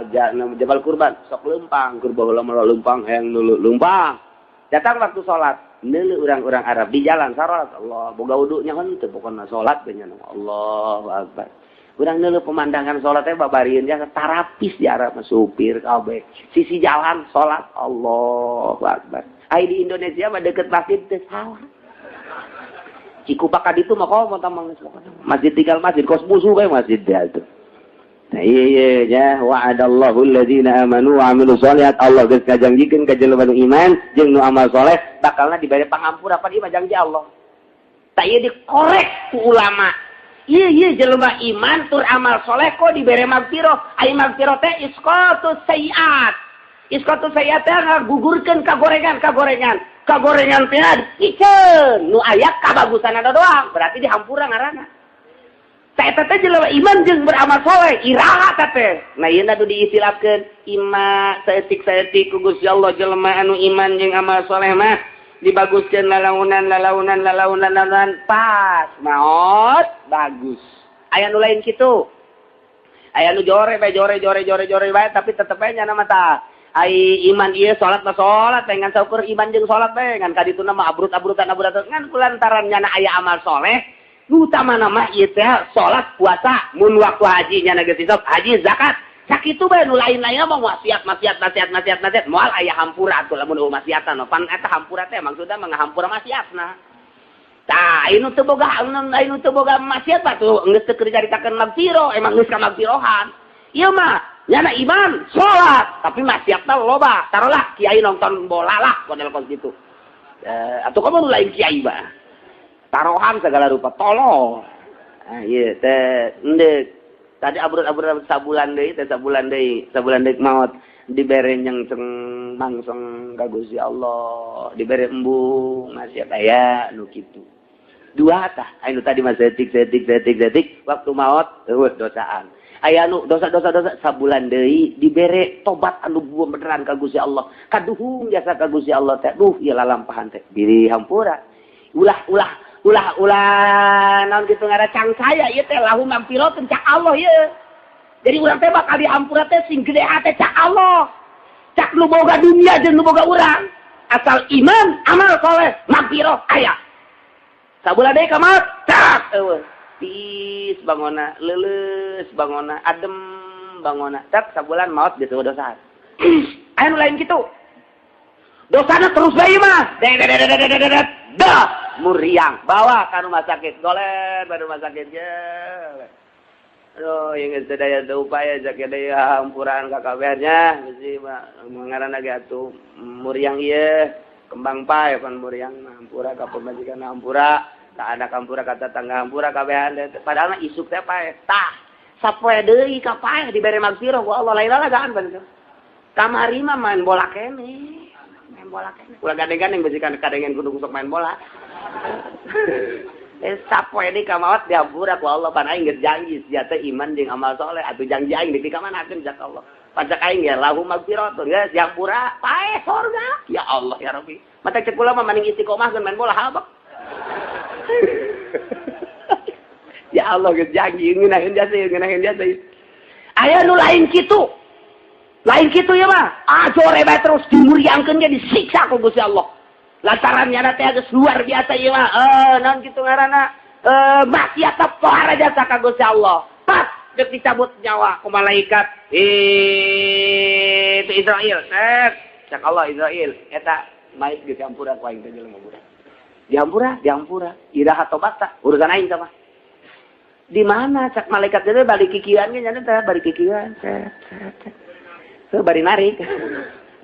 Jabal Kurban sok leumpang keur baheula mah leumpang hayang nulu leumpang. Datang waktu salat, neuleuh urang-urang Arab di jalan salat Allah boga wudu nya henteu pokona salat we nya Allahu akbar. Urang neuleuh pemandangan salat teh babarieun jasa tarapis di Arab mah supir kabeh. Sisi jalan salat Allahu akbar. Ai di Indonesia mah deket masjid teh salah. Cikupa ka ditu mah komo tamang geus pokona. Masjid tinggal masjid kos musuh bae masjid dia tuh. Nah, iya ya wa'adallahu alladzina amanu wa amilus sholihat Allah geus ngajanjikeun ka jelema nu iman jeung nu amal soleh bakalna dibere pangampura pan ieu mah janji Allah. Tah ieu dikorek ku ulama. Ieu ieu jelema iman tur amal soleh kok dibere magfirah. Ai magfirah teh isqatus sayiat. Isqatus sayiat teh ngagugurkeun kagorengan kagorengan. Kagorengan teh dipiceun nu aya kabagusanana doang berarti dihampura ngaranna. Eta teh jelema iman jeung beramal soleh iraha teh. Nah ieu atuh diistilahkeun ima saeutik-saeutik ku Gusti Allah jelema anu iman jeung amal soleh mah dibaguskeun lalaunan lalaunan lalaunan lalaunan pas maot bagus. Aya nu lain kitu. Aya nu jore bae jore jore jore jore bae tapi tetep bae nyana mah tah. Ai iman ieu salat mah salat bae ngan saukur iman jeung salat bae ngan kadituna mah abrut-abrutan abrutan ngan kulantaran nyana aya amal soleh. Utama nama ieu teh salat puasa mun waktu haji nya geus hisab haji zakat sakitu bae nu lain-lainna mah maksiat maksiat maksiat maksiat maksiat moal aya hampura atuh lamun eueuh maksiatan pan eta hampura teh maksudna mah ngahampura maksiatna tah anu teu boga anu teu boga maksiat mah tuh geus teu dicaritakeun magfirah emang geus ka magfirohan ieu mah nyana iman salat tapi maksiatna loba tarolah kiai nonton bola lah model kos kitu atuh komo nu lain kiai mah tarohan segala rupa tolol. Ah ieu teh endek. Tadi abrut-abrut sabulan deui teh sabulan deui maot dibere nyengseng mangseng ka Gusti Allah, dibere embung maksiat aya nu kitu. Dua tah anu tadi mah setik setik setik setik waktu maot eueuh dosaan. Aya nu dosa-dosa dosa sabulan deui dibere tobat anu beneran ka Gusti Allah. Kaduhung jasa ka Gusti Allah teh duh ieu lalampahan teh diri hampura. Ulah-ulah ulah-ulah naon kitu ngaran cangcaya ieu teh lahu magfiratun cak Allah ieu. Jadi urang teh bakal dihampura teh sing gede hate cak Allah. Cak nu boga dunia jeung nu boga urang. Asal iman, amal soleh, magfirah aya. Sabulan deui ka maot, cak eueuh. Tiis bangona, leuleus bangona, adem bangona. Cak sabulan maot geus eueuh dosa. Aya nu lain kitu. Dosana terus bae mah. Dah muriang bawa ka rumah sakit goler ba rumah sakit ge. Aduh yang geus teu daya teu upaya cak deui hampuraan ka kabehnya bisi ngaranna ge atuh muriang ieu kembang pae pan muriang hampura ka pamajikan hampura ka anak hampura ka tetangga hampura kabehan padahal mah isuk teh pae tah sapoe deui ka pae dibere magfirah ku Allah lain lalagaan pan kamari mah main bola keneh. Main bola kene. Ulah gandeng-gandeng besikan kadengen kudu sok main bola. Sapoe deui ka maot dihampura ku Allah pan aing geus janji sia teh iman jeung amal soleh atuh janji aing dipikamaanakeun cak Allah. Pan cak aing ya lahu magfiratun geus dihampura pae sorga. Ya Allah ya Rabbi. Mata cek kula mah mending istiqomahkeun main bola habak. Ya Allah geus janji ngeunaheun jasa ngeunaheun jasa. Aya nu lain kitu. Lain kitu ya mah. Ah jore bae terus dimuriangkeun ge disiksa ku Gusti Allah. Lantaran nyana teh geus luar biasa ieu mah. Naon kitu ngaranna? Maksiat pohara jasa ka Gusti Allah. Pas deuk dicabut nyawa ku malaikat. Itu Israil. Cak Allah Israil eta mait geus dihampura ku aing teh jelema budak. Dihampura, dihampura. Iraha tobat tah urusan aing tah mah. Di mana cak malaikat teh balik kikieuan ge nyana teh balik kikieuan. Set set. Bari narik.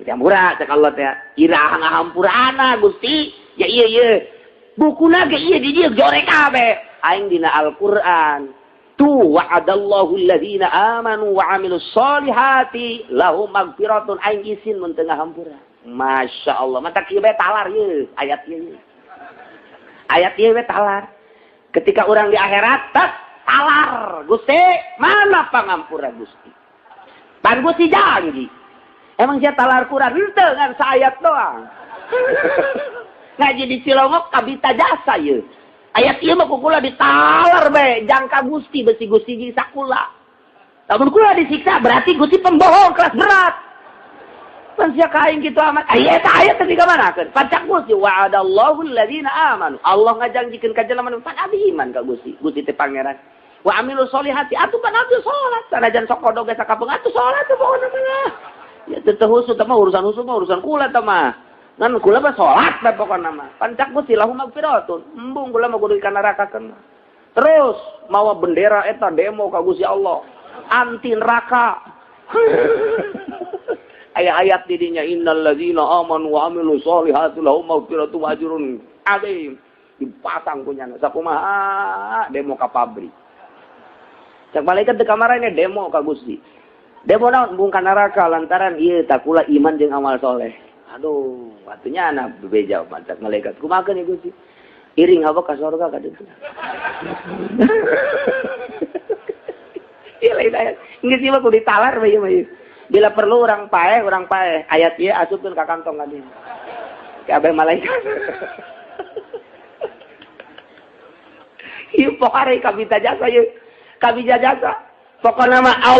Dihampura cak Allah teh. Iraha ngahampurana Gusti. Ya ieu ieu. Bukuna ge ieu di dieu jore kabeh. Aing dina Al-Qur'an. Tu wa'adallahu alladzina amanu wa amilus solihati lahum magfiratun aing isin mun teu ngahampura. Masya Allah. Mata kieu bae talar ieu ayat ieu. Ayat ieu bae talar. Ketika urang di akhirat tak talar. Gusti, mana pangampura Gusti? Pan Gusti janji. Emang sia talar Quran henteu ngan saayat doang. Ngaji di Cilongok kabita jasa ieu. Ayat ieu mah ku kula ditalar bae jangka Gusti besi Gusti jeung sakula. Lamun kula disiksa berarti Gusti pembohong kelas berat. Pan sia ka aing kitu amat. Aya eta ayat teh dikamanakeun? Pacak Gusti wa'adallahu alladzina amanu. Allah ngajanjikeun ka jelema nu pan abdi iman ka Gusti. Gusti teh pangeran. Wa amilu sholihati atuh pan abdi salat. Sanajan sok kodog ge sakapeung atuh salat teh pokona mah. Ya teu husu teh mah urusan husu mah urusan kula teh mah. Ngan kula mah salat bae pokona mah. Pancak Gusti lahum magfiratun. Embung kula mah kudu ka neraka keun. Terus mawa bendera eta demo ka Gusti Allah. Anti neraka. Ayat-ayat didinya innal ladzina amanu wa amilu sholihati lahum maghfiratun wa ajrun adzim. Dipasang kunyana sakumaha demo ka pabrik. Cak malaikat di kamarane demo ka Gusti. Demo naon embung ka neraka lantaran ieu takula iman jeung amal soleh. Aduh, atunya anak bebeja cak malaikat. Kumaha ieu Gusti? Iring hawa ka sorga ka ditu. Ieu lain ayat. Geus ieu mah kudu ditalar bae ieu mah. Bila perlu orang paeh ayat ieu asupkeun ka kantong ka dieu. Kabeh malaikat. Ieu pokare kabita jasa ieu. Kabita jasa. Pokona mah Allah